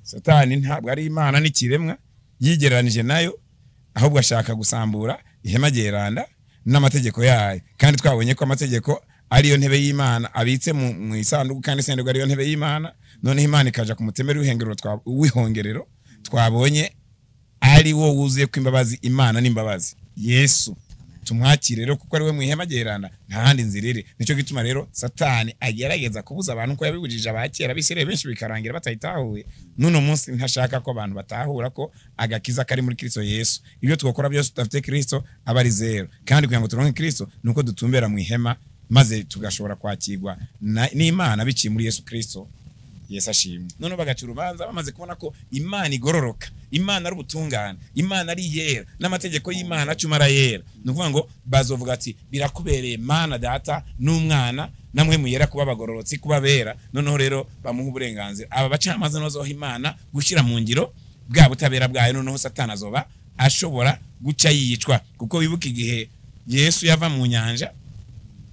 Satani ntabwo ari Imana n'ikiremwa yigereranije nayo, ahubwo ashaka gusambura ihema ryeranda n'amategeko yayo. Kandi twabonye ko amategeko ariyo ntebe y'Imana abitse mu isanduku, kandi isanduku ariyo ntebe y'Imana. Noneho Imana ikaja ku mutemeri w'ihongerero twabonye ari wo wuzuye ko imbabazi, Imana n'imbabazi. Yesu tumwakire rero kuko ari we mu ihema ryeranda, nta handi nzira iri. Nicyo gituma rero Satani agerageza kubuza abantu ko yabibujije abakera abisirayeli benshi bikarangira batayitahuye. N'uno munsi ntashaka ko abantu batahura ko agakiza kari muri Kristo Yesu. Ibyo twakora byose tudafite Kristo aba ari zero. Kandi kugira ngo turonke Kristo nuko dutumbera mu ihema, maze tugashobora kwakirwa n'Imana biciye muri Yesu Kristo. Yesu ashimwe. None bagaca urubanza bamaze kubona ko Imana igororoka, Imana ari ubutungane, Imana ari yera, n'amategeko y'Imana acuma arayera. Ni ukuvuga ngo bazovuga ati birakubereye Mana data n'umwana namwe muyera kuba abagororotsi kuba bera. Noneho rero bamuha uburenganzira. Aba bacamanza bazoha Imana gushyira mu ngiro bwa butabera bwayo. Noneho Satani azoba ashobora guca yicwa, kuko wibuka igihe Yesu yava mu nyanja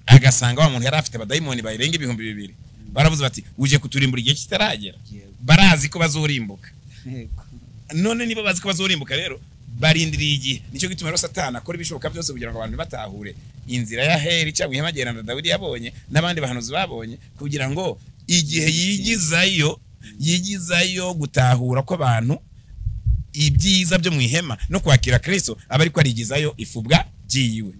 agasanga wa muntu yari afite abadayimoni bayirenga 2000. Baravuze bati uje kuturimbura igihe kitaragera. Barazi ko bazorimbuka. None niba bazi ko bazorimbuka rero barindiriye igihe. Nicyo gituma rero Satani akora ibishoboka byose kugira ngo abantu batahure inzira ya heri cyangwa ihema ryeranda Dawidi yabonye n'abandi bahanuzi babonye, kugira ngo igihe yigizayo gutahura ko abantu ibyiza byo mu ihema no kwakira Kristo aba ariko arigizayo ifubwa ryiwe.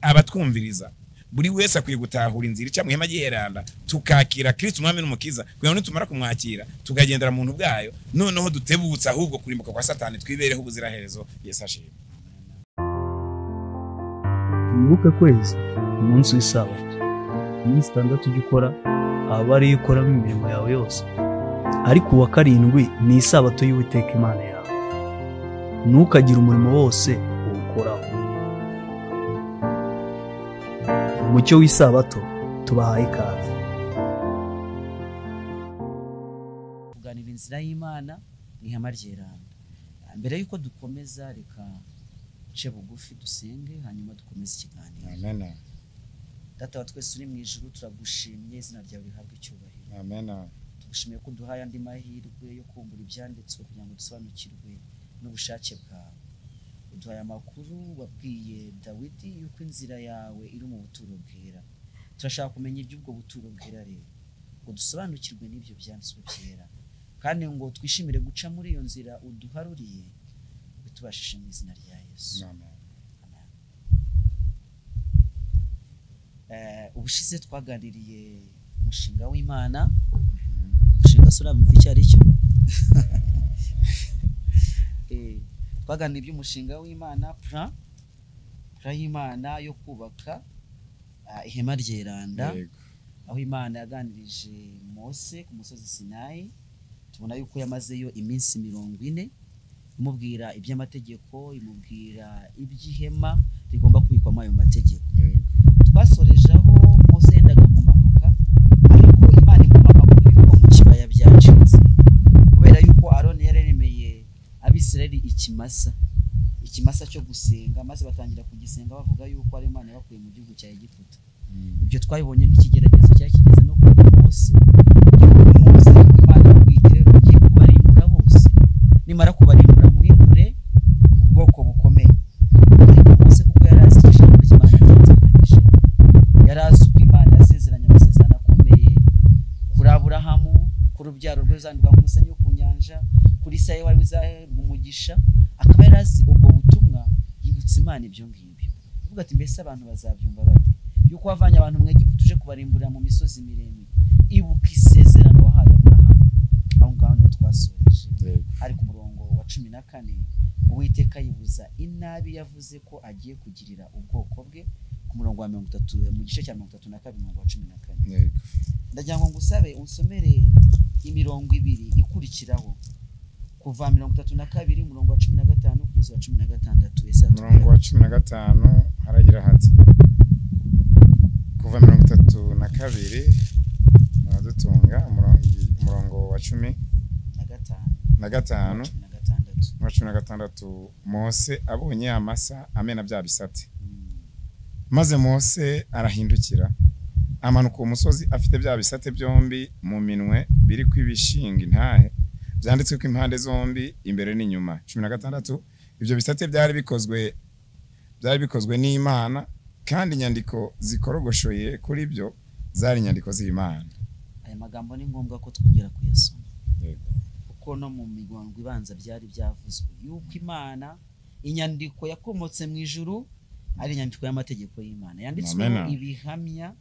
Abatwumviriza buri wese akwiye gutahura inzira ica mu ihema ryeranda, tukakira Kristo umwami n'umukiza, kugira ngo nitumara kumwakira tukagendera mu buntu bwayo, noneho dutebutse ahubwo kurimbuka kwa Satani twibereho ubuziraherezo. Yesu ashimwe. Wibuke kwezi umunsi w'isabato, iminsi 6 ujya ukora aba ariyo ukoramo imirimo yawe yose, ariko uwa karindwi ni isabato y'Uwiteka Imana yawe, ntukagire umurimo wose uwukoraho. Umucyo w'isabato tubahaye ikaze. Kuganira inzira y'Imana mu ihema ryeranda. Mbere yuko dukomeza reka ce bugufi dusenge, hanyuma dukomeze ikiganiro. Amen. Data wa twese uri mu ijuru, turagushimye, izina ryawe rihabwe icyubahiro. Amen. Tugushimiye ko uduhaye andi mahirwe yo kumbura ibyanditswe kugira ngo dusobanukirwe n'ubushake bwawe. Uduhaye amakuru wabwiye Dawidi yuko inzira yawe iri mu buturo bwera. Turashaka kumenya iby'ubwo buturo bwera rero, ngo dusobanukirwe n'ibyo byanditswe byera, kandi ngo twishimire guca muri iyo nzira uduharuriye, bitubashishe mu izina rya Yesu. Amen. Ubushize twaganiriye umushinga w'Imana. Umushinga surabumva icyo ari cyo. Twaganiriye iby'umushinga w'Imana, plan y'Imana yo kubaka ihema ryeranda, aho Imana yaganirije Mose ku musozi Sinayi. Tubona yuko yamazeyo iminsi 40 imubwira iby'amategeko, imubwira iby'ihema rigomba kubikwamo ayo mategeko. Twasoreje aho Mose yendaga kumanuka, ariko Imana imuha amakuru yuko mu kibaya byacitse, kubera yuko Aroni yaremeye Abisirayeli ikimasa cyo gusenga, maze batangira kugisenga bavuga yuko ari Imana yabakuye mu gihugu cya Egiputa. Ibyo twabibonye nk'ikigeragezo cyari kigeze no kuri Mose. Mose Imana imubwira rero ugiye kubarimbura bose, nimara kubarimbura muhindure ubwoko bukomeye. Ariko Mose kuko yari azi ijambo ry'Imana ryamuteganije, yari azi uko Imana yasezeranye amasezerano akomeye kuri Aburahamu, ku rubyaro rwe ruzandikwa nk'umusenyi wo ku nyanja, kuri Isayi wari uzaherwa umugisha, akaba yari azi ubwo butumwa. Yibutsa Imana ibyo ngibyo, avuga ati mbese abantu bazabyumva bate yuko wavanye abantu mu Egiputa uje kubarimburira mu misozi miremire? Ibuka isezerano wahaye Aburahamu. Aho ngaho niho twasoreje, ari ku murongo wa 14. Uwiteka yibuza inabi yavuze ko agiye kugirira ubwoko bwe, ku murongo wa 30, mu gice cya 32 umurongo wa 14. Ndagira ngo ngusabe unsomere imirongo ibiri ikurikiraho, kuva 32 umurongo wa 15 kugeza wa 16. Umurongo wa 15 haragira hati kuva 32 muradutunga, umurongo wa 15 na 16. Mose abonye amasa amena bya bisate, maze Mose arahindukira amanuka umusozi afite bya bisate byombi mu minwe biri kwibishinga intahe. byanditswe ko impande zombi imbere n'inyuma. 16 ibyo bisate byari bikozwe n'Imana, kandi inyandiko zikorogoshoye kuri byo zari inyandiko z'Imana. Aya magambo ni ngombwa ko twongera kuyasoma. Yego. Kuko no mu migongo ibanza byari byavuzwe yuko Imana inyandiko yakomotse mu ijuru ari inyandiko y'amategeko y'Imana yanditswe ibihamya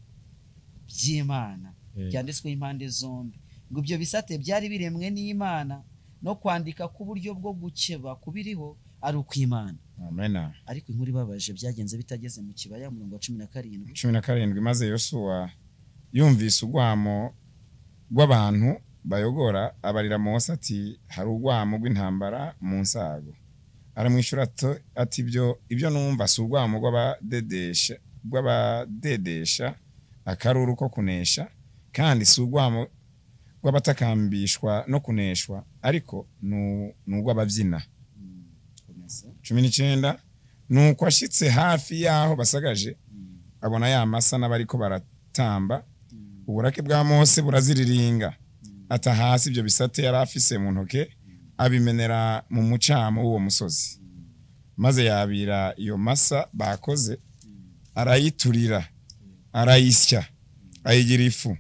by'Imana, byanditswe impande zombi. Ngo ibyo bisate byari biremwe n'Imana, no kwandika ku buryo bwo gukeba kubiriho ari ukw'Imana. Amen. Ariko inkuru ibabaje byagenze bitageze mu kibaya, umurongo wa 17. 17 maze Yosuwa yumvise urwamo rw'abantu bayogora, abarira Mose ati hari urwamo rw'intambara mu nsago. Aramwishura ati ibyo numva si urwamo rw'abadedesha akaruru ko kunesha, kandi si urwamo rw'abatakambishwa no kuneshwa, ariko ni urw'ababyina. 19 nuko ashitse hafi yaho basagaje, abona ya masa n'abariko baratamba, uburake bwa Mose buraziriringa, ata hasi ibyo bisate yari afise mu ntoke, abimenera mu mucamo w'uwo musozi. Maze yabira iyo masa bakoze, arayiturira, arayisya, ayigira ifu,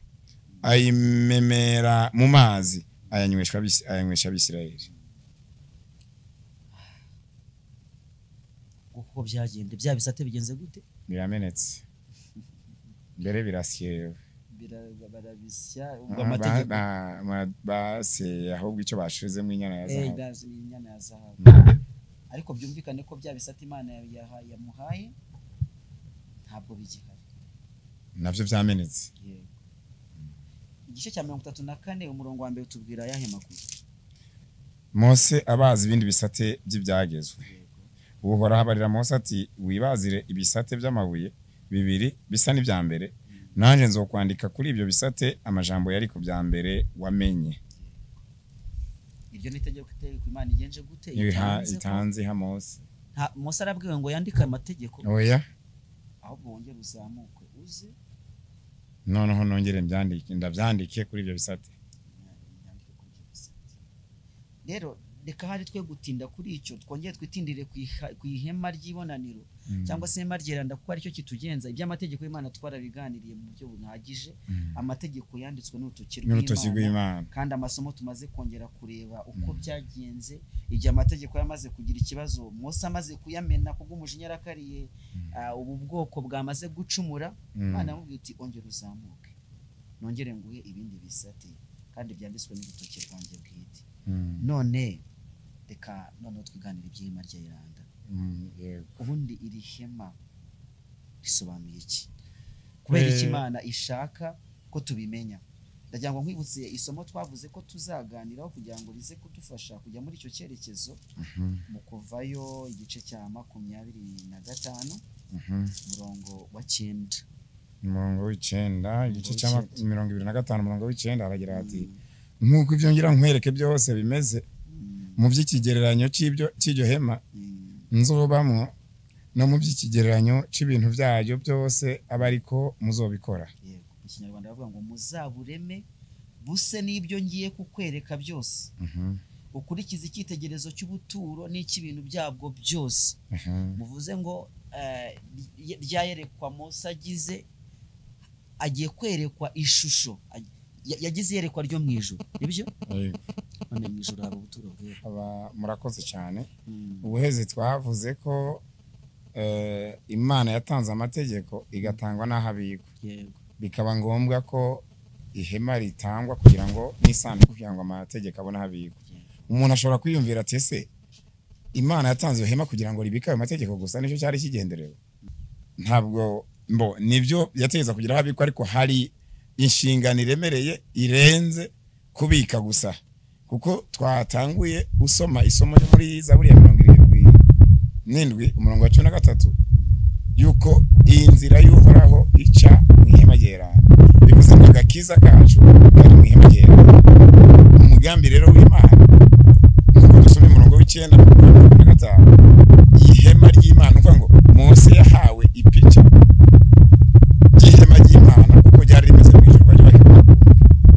ayimemera mu mazi, ayanywesha Abisirayeli. Uko byagende bya bisate bigenze gute? Biramenetse. Mbere birasyewe. Barabisya ubwo amategeko base ahubwo icyo bashize mu inyana ya zahabu. Inyana ya zahabu. Ariko byumvikane ko bya bisate Imana yamuhaye ntabwo bigihari. Navyo byamenetse. Yego. Igice cya 34 umurongo wa mbere utubwira yahe makuru? Mose abazi ibindi bisate by'ibyagezwe. Uhoraho abarira Mose ati wibazire ibisate by'amabuye bibiri bisa n'ibya mbere, nanje nzokwandika kuri ibyo bisate amajambo yari ku bya mbere wamenye. Iryo ni itegeko Imana igenje gute? Itanze ha Mose. Mose arabwiwe ngo yandike amategeko. Oya. Ahubwo wongere uzamuke uze. Noneho nongere mbyandike, ndabyandike kuri ibyo bisate. Rero reka hari twe gutinda kuri icyo, twongere twitindire ku ihema ry'ibonaniro cyangwa se ihema ryeranda, kuko aricyo kitugenza. Iby'amategeko y'Imana twarabiganiriye mu buryo buhagije. Amategeko yanditswe n'urutoki rw'Imana, kandi amasomo tumaze kongera kureba uko byagenze igihe amategeko yamaze kugira ikibazo, Mose amaze kuyamena kubw'umujinya arakariye, ubu bwoko bwamaze gucumura. Imana yamubwiye iti ongera uzamuke nongere nguhe ibindi bisate kandi byanditswe n'urutoki rwanjye bwite. None reka none twiganira iby'ihema rya Iranda. Ubundi iri hema risobanuye iki? Kubera iki Imana ishaka ko tubimenya? Ndagira ngo nkwibutse isomo twavuze ko tuzaganiraho kugira ngo rize kudufasha kujya muri icyo cyerekezo, mu kuvayo igice cya 25 umurongo wa 9. Umurongo w'icenda, igice cya 25 umurongo w'icenda aragira ati nkuko ibyo ngira nkwereke byose bimeze mu by'ikigereranyo cy'iryo hema nzobamwo, no mu by'ikigereranyo cy'ibintu byayo byose aba ariko muzobikora. Yego, mu Kinyarwanda bavuga ngo muzabureme buse n'ibyo ngiye kukwereka byose, ukurikize icyitegererezo cy'ubuturo n'icy'ibintu byabwo byose. Muvuze ngo ryayerekwa Mose agize, agiye kwerekwa ishusho, yagize iyerekwa ryo mu ijuru, nibyo? None mu ijuru haba ubuturo bwera. Murakoze cyane. Ubuheze twavuze ko Imana yatanze amategeko igatangwa n'ahabikwa. Bikaba ngombwa ko ihema ritangwa kugira ngo n'isanduku, kugira ngo amategeko abone ahabikwa. Umuntu ashobora kwiyumvira ati ese Imana yatanze ihema kugira ngo ribike ayo mategeko gusa, nicyo cyari kigenderewe? Ntabwo mbo nibyo yategeza kugira ahabikwa, ariko hari inshingano iremereye irenze kubika gusa. Kuko twatanguye usoma isomo ryo muri Zaburi ya 77 umurongo wa 13 yuko iyi nzira y'Uhoraho ica mu ihema ryeranda. Bivuze ngo agakiza kacu kari mu ihema ryeranda. Umugambi rero w'Imana, nkuko dusoma umurongo w'icenda na gatanu, ihema ry'Imana, uvuga ngo Mose yahawe ipica ry'ihema ry'Imana uko ryari rimeze mu ijuru.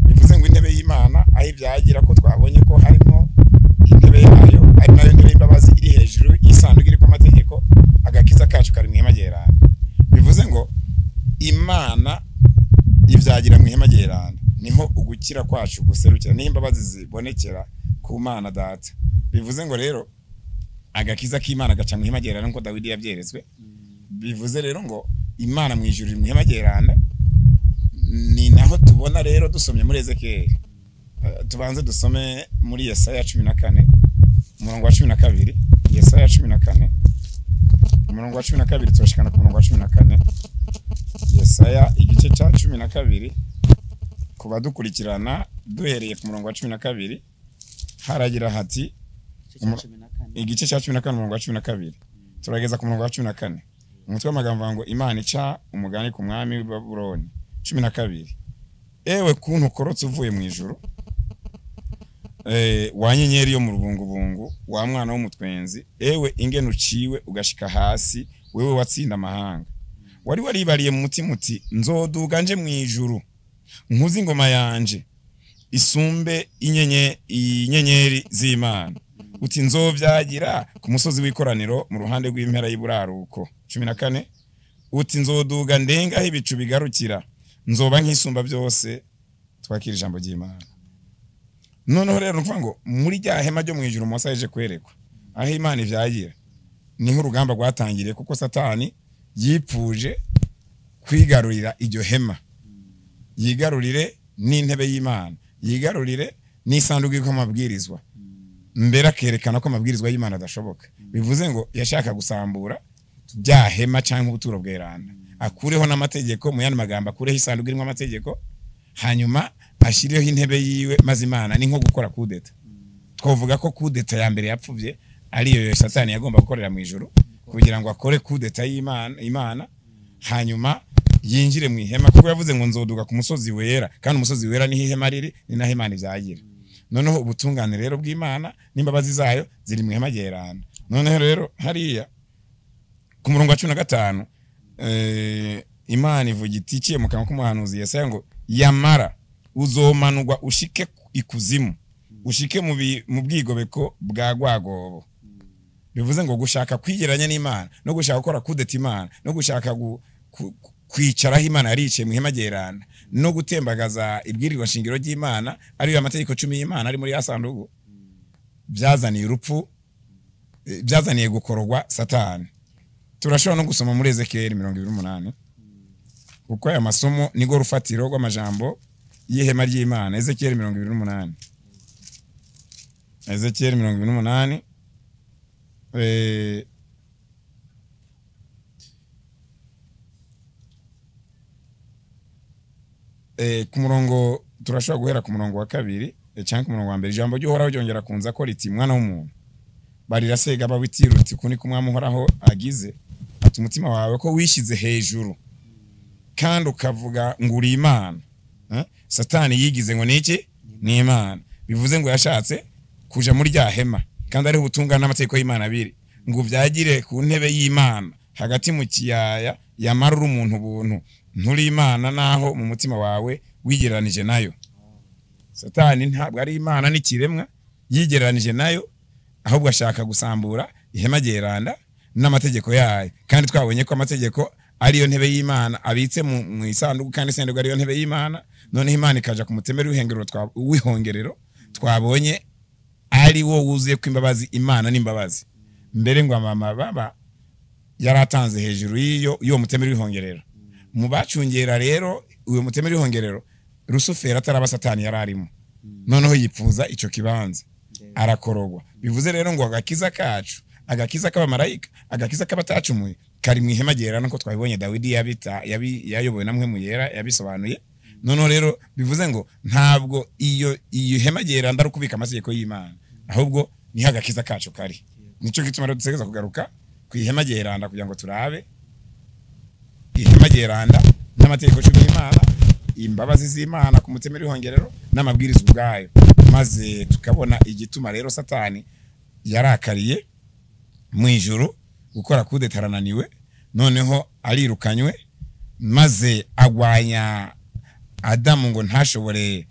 Bivuze ngo intebe y'Imana aho ibyagira, ko twabonye ko harimo ugukira kwacu guserukira, niho imbabazi zibonekera ku Mana Data. Bivuze ngo rero agakiza k'Imana gaca mu ihema ryeranda nk'uko Dawidi yabyeretswe. Bivuze rero ngo Imana mu ijuru mu ihema ryeranda, ni naho tubona rero dusomye muri Ezekiyeli. Tubanze dusome muri Yesaya 14 umurongo wa 12. Yesaya 14 umurongo wa 12 turashikana ku murongo wa 14. Yesaya igice cya 12 kuba dukurikirana duhereye ku murongo wa 12 haragira hati igice cya 14 umurongo wa 12 turageza ku murongo wa 14. Umutwe w'amagambo ngo Imana ica umugani ku mwami w'i Babuloni. 12 ewe kuntu ukorotse uvuye mu ijuru, wa nyenyeri yo mu rubungubungu, wa mwana w'umutwenzi, ewe ingene uciwe ugashika hasi, wewe watsinda amahanga. Wari waribariye mu mutima uti nzoduga nje mu ijuru, nkuze ingoma yanje isumbe inyenyeri z'Imana, uti nzovyagira ku musozi w'ikoraniro mu ruhande rw'impera y'iburaruko. 14 uti nzoduga ndengaho ibicu bigarukira, nzoba nk'isumba byose. Twakira ijambo ry'Imana. Noneho rero nukuvuga ngo muri rya hema ryo mu ijuru Mose yaje kwerekwa aho Imana ivyagira, niho urugamba rwatangiriye, kuko Satani yipfuje kwigarurira iryo hema, yigarurire n'intebe y'Imana, yigarurire n'isanduku y'amabwirizwa, mbere akerekana ko amabwirizwa y'Imana adashoboka. Bivuze ngo yashaka gusambura rya hema cyangwa ubuturo bweranda, akureho n'amategeko, mu yandi magambo akureho isanduku irimo amategeko, hanyuma ashireho intebe yiwe, maze Imana ni nko gukora kudeta. Twavuga ko kudeta ya mbere yapfuvye ariyo Satani yagomba gukorera mu ijuru kugira ngo akore kudeta y'Imana, Imana hanyuma yinjire mu ihema, kuko yavuze ngo nzoduga ku musozi wera, kandi umusozi wera niho ihema riri, ni naho Imana ivyagira. Noneho ubutungane rero bw'Imana n'imbabazi zayo ziri mu ihema ryeranda. Noneho rero hariya ku murongo wa 15 Imana ivuga iti iciye mu kanwa k'umuhanuzi Yesaya ngo yamara uzomanurwa ushike ikuzimu, ushike mu bwigobeko bwa gwagobo. Bivuze ngo gushaka kwigeranya n'Imana no gushaka gukora kudeta Imana no gushaka kwicaraho Imana yaricaye mu ihema ryeranda no gutembagaza ibwirirwa shingiro ry'Imana ariyo amategeko 10 y'Imana ari muri ya sanduku, byazaniye urupfu, byazaniye gukorogwa Satani. Turashobora no gusoma muri Ezekiyeli 28 kuko aya masomo nigo rufatiro rw'amajambo y'ihema ry'Imana. Ezekiyeli 28, Ezekiyeli 28 ku murongo, turashobora guhera ku murongo wa 2 cyangwa ku murongo wa 1. Ijambo ry'Uhoraho ryongera kunza ko riti mwana w'umuntu, barira sega bawitira uti kuni kumwami Uhoraho agize ati umutima wawe ko wishize hejuru kandi ukavuga ngo uri Imana. Satani yigize ngo niki? Ni Imana. Bivuze ngo yashatse kuja muri rya hema kandi ariho ubutungane n'amategeko y'Imana abiri, ngo vyagire ku ntebe y'Imana hagati mu kiyaya, yamarura umuntu ubuntu, nturi Imana naho mu mutima wawe wigereranije nayo. Satani ntabwo ari Imana n'ikiremwa yigereranije nayo, ahubwo ashaka gusambura ihema ryeranda n'amategeko yayo, kandi twabonye ko amategeko ariyo ntebe y'Imana abitse mu isanduku, kandi isanduku ariyo ntebe y'Imana. Noneho Imana ikaja ku mutemeri w'ihongerero twabonye ari wo wuzuye ko imbabazi, Imana n'imbabazi. Mbere ngo amababa yaratanze hejuru y'iyo mutemeri w'ihongerero. Mu bacungera rero uyo mutemeri w'ihongerero Rusuferi ataraba Satani yararimo, noneho yipfuza ico kibanza arakorogwa. Bivuze rero ngo agakiza kacu, agakiza k'abamarayika, agakiza k'abatacumuye kari mu ihema ryera, nkuko twabibonye Dawidi yayobowe na Mpwemu Yera yabisobanuye. Noneho rero bivuze ngo ntabwo iyo hema ryera ndari kubika amategeko y'Imana, ahubwo ni agakiza kacu kari. Nico gituma rero dutegeza kugaruka ku ihema ryeranda kugira ngo turabe ihema ryeranda n'amategeko 10 y'Imana, imbabazi z'Imana ku mutemeri w'ihongerero n'amabwiriza ubwayo, maze tukabona igituma rero Satani yarakariye mu ijuru gukora kudeta arananiwe, noneho arirukanywe, maze agwanya Adamu ngo ntashobore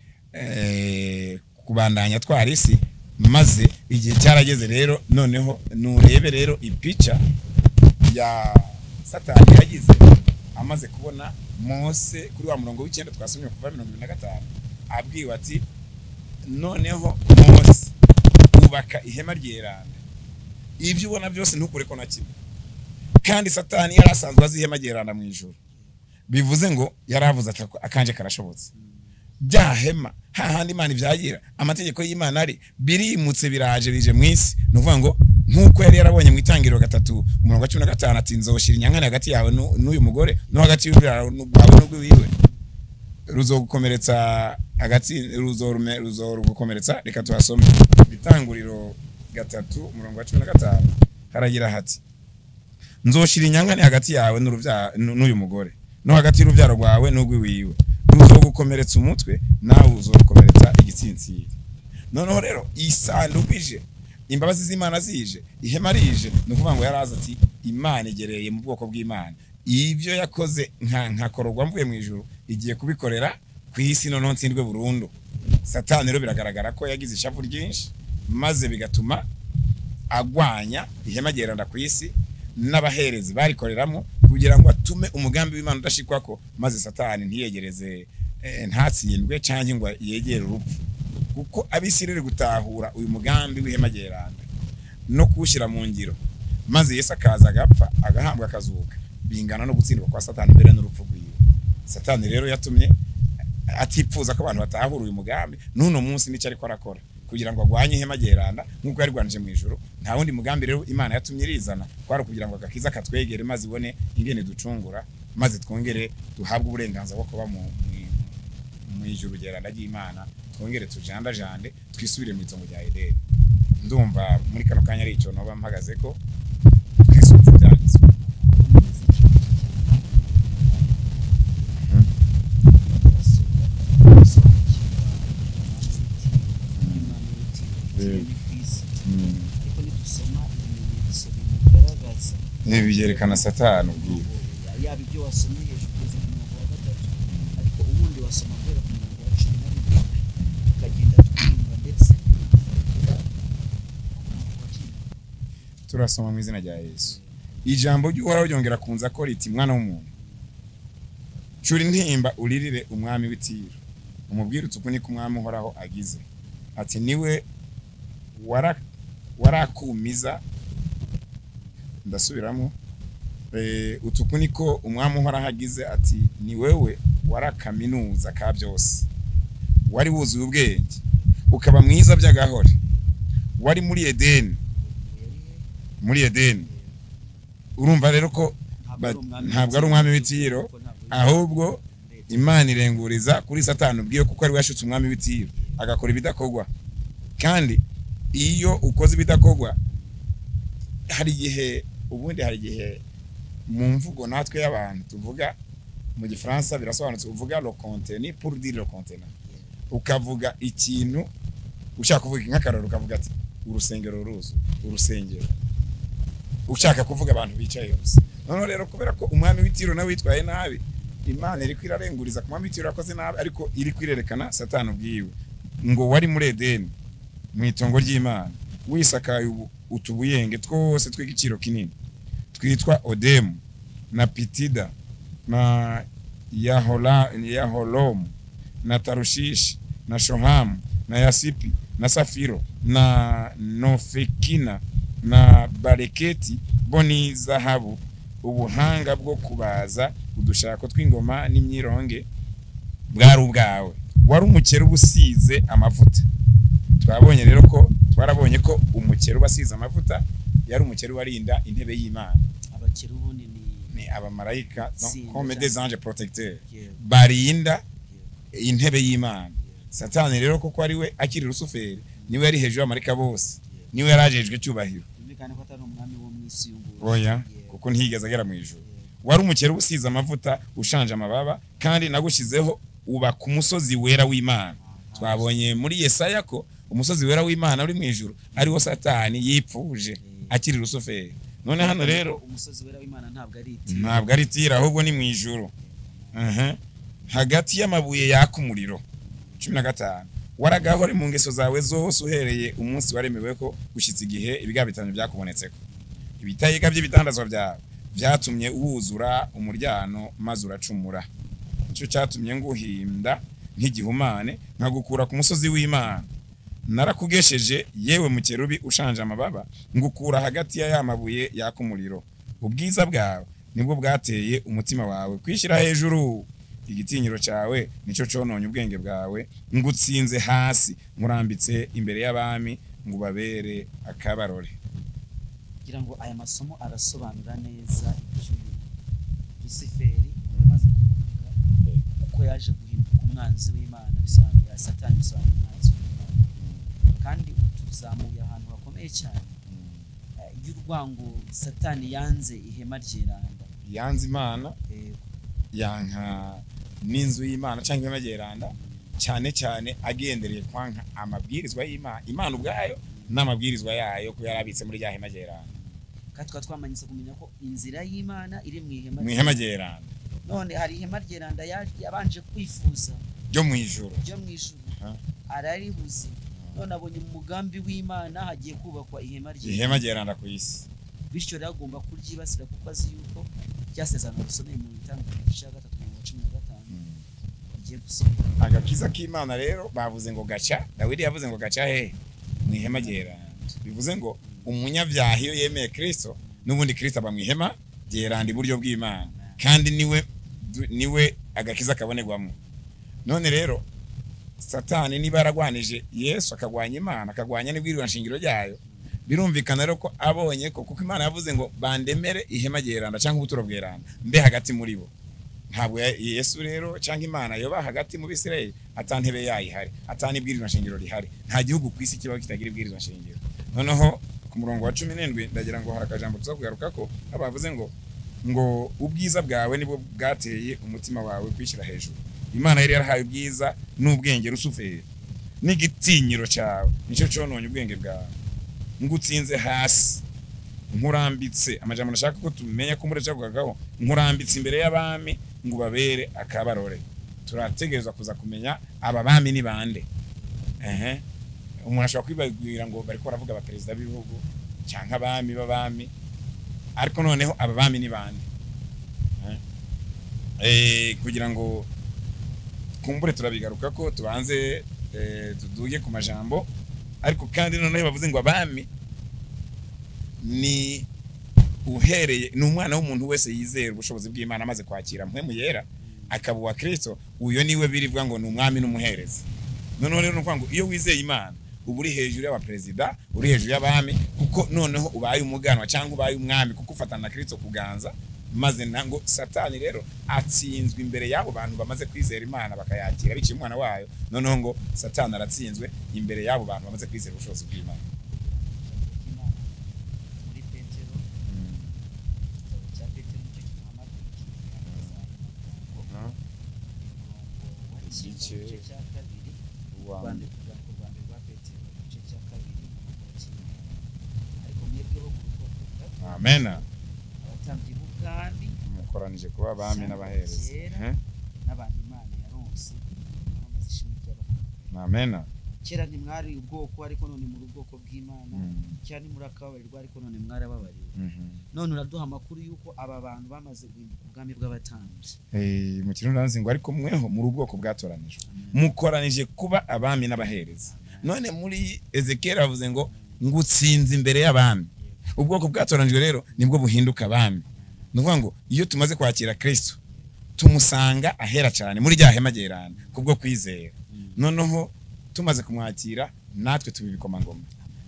kubandanya atwara isi. Maze igihe cyarageze rero, noneho nurebe rero ipica ya Satani yagize amaze kubona Mose kuri wa murongo w'icyenda twasomye kuva 25, abwiwe ati noneho Mose ubaka ihema ryeranda, ibyo ubona byose ntukure ko na kimwe. Kandi Satani yari asanzwe azi ihema ryeranda mu ijuru, bivuze ngo yaravuze ati akanje karashobotse. Bya hema hahandi Imana ibyagira, amategeko y'Imana ari birimutse biraje bije mu isi. Ni ukuvuga ngo nk'uko yari yarabonye mu Itangiriro 3:15 ati nzoshira inyankane hagati yawe n'uyu mugore no hagati y'urubyaro rwawe n'urw'iwiwe, ruzogukomeretsa hagati ruzorugukomeretsa. Reka tuhasome Itanguriro 3:15, haragira hati nzoshira inyankane hagati yawe n'uyu mugore no hagati y'urubyaro rwawe n'urw'iwiwe, ruzogukomeretsa umutwe nawe uzogukomeretsa igitsinsiri. Noneho rero isanduku ije, imbabazi z'Imana zije, ihema rije, ni ukuvuga ngo yaraza ati Imana igereye mu bwoko bw'Imana, ibyo yakoze nkakororwa mvuye mu ijuru igiye kubikorera ku isi, noneho ntsindwe burundu. Satani rero biragaragara ko yagize ishavu ryinshi, maze bigatuma agwanya ihema ryeranda ku isi n'abaherezi barikoreramo, kugira ngo atume umugambi w'Imana udashikwako, maze Satani ntiyegereze ntatsindwe cyangwa ngo yegere urupfu. Kuko Abisirayeli gutahura uyu mugambi w'ihema ryeranda no kuwushyira mu ngiro, maze Yesu akaza agapfa agahambwa akazuka, bingana no gutsindwa kwa Satani mbere n'urupfu rwiwe. Satani rero yatumye atipfuza ko abantu batahura uyu mugambi, n'uno munsi nicyo ariko arakora kugira ngo agwanye ihema ryeranda nk'uko yarwanije mu ijuru. Nta wundi mugambi rero Imana yatumye irizana, kwari kugira ngo agakiza katwegere maze ibone ingene ducungura, maze twongere duhabwe uburenganzira bwo kuba mu ijuru ryeranda ry'Imana, twongere tujandajande twisubire mu itongo rya Edeni. Ndumva muri kano kanya ari icyo noba mpagaze ko twisubire byanditswe. Ibi byerekana Satani ubwiwe, yaba ibyo wasomye hejuru kugeza ku murongo wa 3, ariko ubundi wasoma guhera ku murongo wa 11 tukagenda twimba ndetse. Turasoma mu izina rya Yesu. Ijambo ry'Uhoraho ryongera kunza ko riti mwana w'umuntu, cura intimba uririre umwami w'Itiro, umubwire uti uku niko umwami Uhoraho agize ati niwe warakumiza. Ndasubiramo, utuku niko umwami Uhoraho agize ati ni wewe warakaminuza ka byose, wari wuzuye ubwenge ukaba mwiza by'agahore, wari muri Edeni, muri Edeni. Urumva rero ko ntabwo ari umwami w'Itiro, ahubwo Imana irenguriza kuri Satani ubwiye, kuko ari we yashutse umwami w'Itiro agakora ibidakorwa. Kandi iyo ukoze ibidakorwa, hari igihe ubundi hari igihe mu mvugo natwe y'abantu tuvuga mu Gifaransa birasobanutse, uvuga le contenu pour dire le contenant, ukavuga ikintu ushaka kuvuga nk'akararo, ukavuga ati urusengero ruzu, urusengero, ushaka kuvuga abantu bicaye gusa. Noneho rero kubera ko umwami w'Itiro nawe witwaye nabi, Imana iri kwirarenguriza ku mwami w'Itiro yakoze nabi, ariko iri kwirerekana Satani ubwiwe ngo wari muri Edeni mu itongo ry'Imana, wisakaye utubuyenge twose tw'igiciro kinini twitwa Odemu na Pitida na Yaholomu na Tarushishi na Shohamu na Yasipi na Safiro na Nofekina na Bareketi, bo ni zahabu, ubuhanga bwo kubaza udushako tw'ingoma n'imyironge bwari ubwawe, wari umukera ubusize amavuta. Twabonye rero ko twarabonye ko umukera ubasize amavuta yari umukera warinda intebe y'Imana. Abakerubu ni abamarayika, donc comme des anges protecteurs, barinda intebe y'Imana. Satani rero kuko ari we akiri Rusuferi, niwe yari hejuru y'abamarayika bose, niwe yarajejwe icyubahiro. Oya, kuko ntiyigeze agera mu ijuru. Wari umukera usize amavuta ushanje amababa, kandi nagushizeho uba ku musozi wera w'Imana. Twabonye muri Yesaya ko umusozi wera w'Imana uri mu ijuru ariwo Satani yipfuje akiri Rusuferi. None hano rero umusozi wera w'Imana ntabwo ari itira, ntabwo ari itira, ahubwo ni mu ijuru. Hagati y'amabuye yaka umuriro. 15 waragahore mu ngeso zawe zose uhereye umunsi waremewe ko gushyitsa igihe ibiga bitanu byakubonetseko. Ibitayiga by'ibitandazwa byawe byatumye wuzura umuryano maze uracumura. Nicyo cyatumye nguhinda nk'igihumane, nkagukura ku musozi w'Imana. Narakugesheje yewe mukerubi ushanje amababa, ngukura hagati ya mabuye yaka umuriro. Ubwiza bwawe nibwo bwateye umutima wawe kwishyira hejuru, igitinyiro cyawe nicyo cononye ubwenge bwawe. Ngutsinze hasi, nkurambitse imbere y'abami, ngo babere akabarore. Kugira ngo aya masomo arasobanura neza iby'uyu Lusiferi umaze kumuvuga, uko yaje guhinduka umwanzi w'Imana, bisobanura Satani, bisobanura umwanzi w'Imana. Kandi utuzamuye ahantu hakomeye cyane y'urwango Satani yanze ihema ryeranda, yanze Imana, yanka n'inzu y'Imana cyangwa ihema ryeranda, cyane cyane agendereye kwanka amabwirizwa y'Imana, Imana ubwayo n'amabwirizwa yayo ko yarabitse muri rya hema ryeranda. Kandi twamanyitse kumenya ko inzira y'Imana iri mu ihema, mu ihema ryeranda. None hari ihema ryeranda yabanje kwifuza ryo mu ijuru, araribuze. None abonye umugambi w'Imana hagiye kubakwa ihema ryeranda ku isi, bityo rero agomba kuryibasira kuko azi yuko ryasezerano dusomeye mu Itangiriro cya 3:15 igiye gusoma. Agakiza k'Imana rero bavuze ngo gaca, Dawidi yavuze ngo gaca he? Mu ihema ryeranda. Bivuze ngo umunyabyaha iyo yemeye Kristo, n'ubundi Kristo aba mu ihema ryeranda iburyo bw'Imana, kandi niwe agakiza kabonerwamo. None rero Satani niba yaragwanije Yesu, akagwanya Imana, akagwanya n'ibwirizwa nshingiro ryayo, birumvikana rero ko abonye ko kuko Imana yavuze ngo bandemere ihema ryeranda cyangwa ubuturo bweranda mbe hagati muri bo. Ntabwo Yesu rero cyangwa Imana yoba hagati mu Bisirayeli atantebe yayihari, atanibwirizwa nshingiro rihari. Nta gihugu ku isi kibaho kitagira ibwirizwa nshingiro. Noneho ku murongo wa 17 ndagira ngo harakajambo tuzakugaruka ko abavuze ngo ubwiza bwawe nibwo bwateye umutima wawe kwishyira hejuru. Imana yari yarahaye ubwiza n'ubwenge Lusuferi, n'igitinyiro cyawe nicyo cononye ubwenge bwawe. Ngutsinze hasi, nkurambitse, amajambo nashaka ko tumenya ko muri cyagugagaho, nkurambitse imbere y'abami ngo babere akabarore. Turategerezwa kuza kumenya aba bami ni bande. Umuntu ashobora kwibwira ngo bariko baravuga aba perezida b'ibihugu cyangwa abami b'abami, ariko noneho aba bami ni bande? Kugira ngo kumbure turabigaruka ko tubanze tuduge ku majambo. Ariko kandi noneho bavuze ngo abami ni uhereye ni umwana w'umuntu wese yizera ubushobozi bw'Imana amaze kwakira mpwemu yera akaba uwa Kristo, uyo niwe birivuga ngo ni umwami n'umuherezi. Noneho rero nukuvuga ngo iyo wizeye Imana uba uri hejuru y'abaperezida, uri hejuru y'abami, kuko noneho ubaye umuganwa cyangwa ubaye umwami, kuko ufatana na Kristo kuganza. Maze nango Satani rero atsinzwe imbere y'abo bantu bamaze kwizera Imana bakayakira biciye umwana wayo. Noneho ngo Satani aratsinzwe imbere y'abo bantu bamaze kwizera ubushobozi bw'Imana. Muri Petero, cya Petero nicyo kimuhamagaye igice cya kabiri, urwandiko rwa mbere rwa Petero igice cya kabiri, ariko mwebwe bo mu rugo. Amen. Abatambyi b'ubwami mukoranije kuba abami n'abaherezi n'abantu Imana yaronse bamaze ishimwe ry'abahamagaye. Amen. Kera ntimwari ubwoko, ariko none muri ubwoko bw'Imana. Kera ntimurakababarirwa, ariko none mwarababariwe. None uraduha amakuru yuko aba bantu bamaze guhinduka ubwami bw'abatambyi. Mu kirundi handitse ngo ariko mweho muri ubwoko bwatoranijwe, mukoranije kuba abami n'abaherezi. None muri Ezekiel avuze ngo ngutsinze imbere y'abami. Ubwoko bwatoranijwe rero nibwo buhinduka abami. Ni ukuvuga ngo iyo tumaze kwakira Kristo tumusanga ahera cyane muri rya hema ryeranda kubwo kwizera. Noneho tumaze kumwakira natwe tubibikomangoma.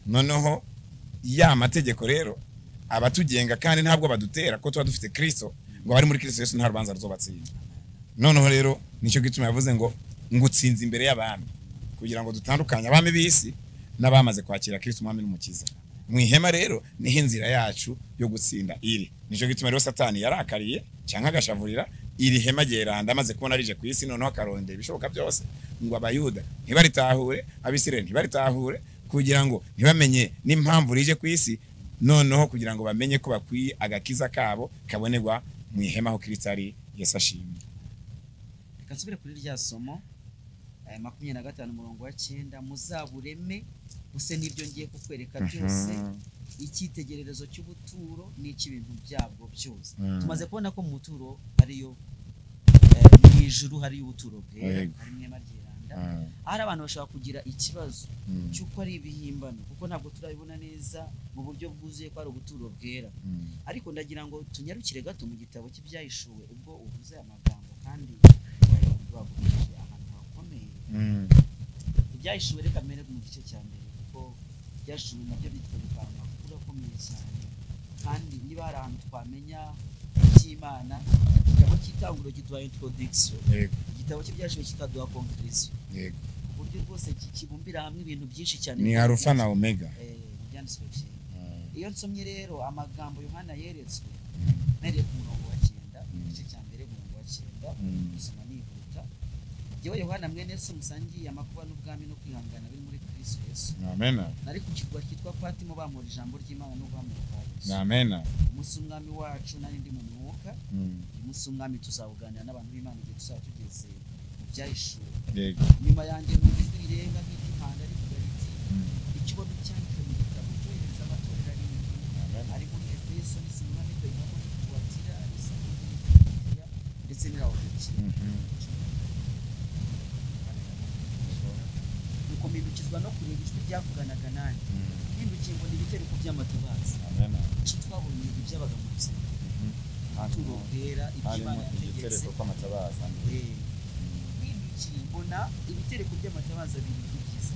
Noneho ya mategeko rero abatugenga kandi ntabwo badutera ko tuba dufite Kristo, ngo abari muri Kristo Yesu nta rubanza ruzobatsinda. Noneho rero nicyo gituma yavuze ngo ngutsinze imbere y'abami, kugira ngo dutandukanye abami b'isi n'abamaze kwakira Kristo umwami n'umukiza. Mu ihema rero niho inzira yacu yo gutsinda iri. Nicyo gituma rero Satani yarakariye cyangwa agashavurira iri hema ryeranda amaze kubona rije ku isi, noneho akarondera ibishoboka byose ngo abayuda ntibaritahure, abisirayeli ntibaritahure, kugira ngo ntibamenye n'impamvu rije ku isi, noneho kugira ngo bamenye ko bakwiye agakiza kabo kabonerwa mu ihema aho Kristo ari. Yesu ashimwe. Reka nsubire kuri rya somo 25 umurongo wa 9, muzabureme use n'ibyo ngiye kukwereka byose, icyitegererezo cy'ubuturo n'icy'ibintu byabwo byose. Tumaze kubona ko mu buturo ariyo mu ijuru hari ubuturo bwera, hari ihema ryera. ryeranda. Ahari abantu bashobora kugira ikibazo cy'uko ari ibihimbano, kuko ntabwo turabibona neza mu buryo bwuzuye ko ari ubuturo bwera. Ariko ndagira ngo tunyarukire gato mu gitabo cy'Ibyahishuwe, ubwo uvuze amagambo kandi bagurishije ahantu hakomeye. Ibyahishuwe reka mbere mu gice cya mbere, kuko ibyahishuwe nabyo bitwereka amakuru akomeye cyane, kandi niba hari ahantu twamenya iby'Imana, igitabo cy'itanguriro kiduha introduction, igitabo cy'Ibyahishuwe kikaduha conclusion, ku buryo rwose kibumbira hamwe ibintu byinshi cyane. Ni Alpha na Omega. Byanditswe byera. Iyo nsomye rero amagambo Yohana yeretswe, mpereye ku murongo wa 9, igice cya mbere umurongo wa 9, gusoma nihuta. Jyewe Yohana mwene se musangiye amakuba n'ubwami no kwihangana biri muri Kristo Yesu. Amen. Nari ku kirwa cyitwa Patimo bamura ijambo ry'Imana no guhamya kwa Yesu. Amen. Umunsi w'Umwami wacu nari ndi mu mwuka. Umunsi w'Umwami tuzawuganira n'abantu b'Imana igihe tuzaba tugeze mu byahishuwe. Yego. Nyuma yanjye numva ijwi rirenga nk'iry'impanda rivuga riti, icyo ubona cyanditswe mu gitabo cyohereza amatorero arindwi ari muri Efeso n'i Simuna n'i Pergamo n'i Tuwatira n'i Sarudi n'i Filadelfiya ndetse n'i Laodikiya. Nuko mpindukizwa no kureba ijwi ryavuganaga nanjye. Mpindukiye mbona ibitereko by'amatabaza. Icyo twabonye ibyabaga mu rusengero, ubuturo bwera, iby'Imana yategetse. Mpindukiye mbona ibitereko by'amatabaza birindwi byiza,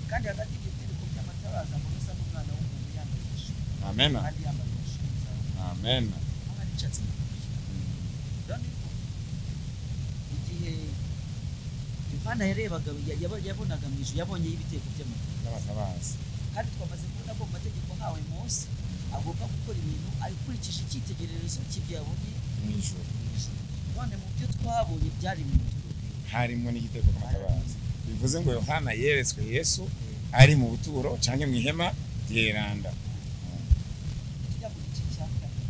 kandi hagati y'ibyo bitereko by'amatabaza mbona usa n'umwana w'umuntu yambaye igishura. Amen. Kandi yambaye igishura. Amen. Aho ari nshatse kuvuga. Igihe Yohana yarebaga, yabonaga mu ijuru, yabonye ibitereko by'amatabaza. Kandi twamaze kubona ko mu mategeko ahawe Mose agomba gukora ibintu akurikije icyitegererezo cy'ibyo yabonye mu ijuru. None mu byo twabonye byari mu buturo bwera, harimo n'igitereko cy'amatabaza. Bivuze ngo Yohana yeretswe Yesu ari mu buturo cyangwa mu ihema ryeranda. Tujya mu gice cya kane,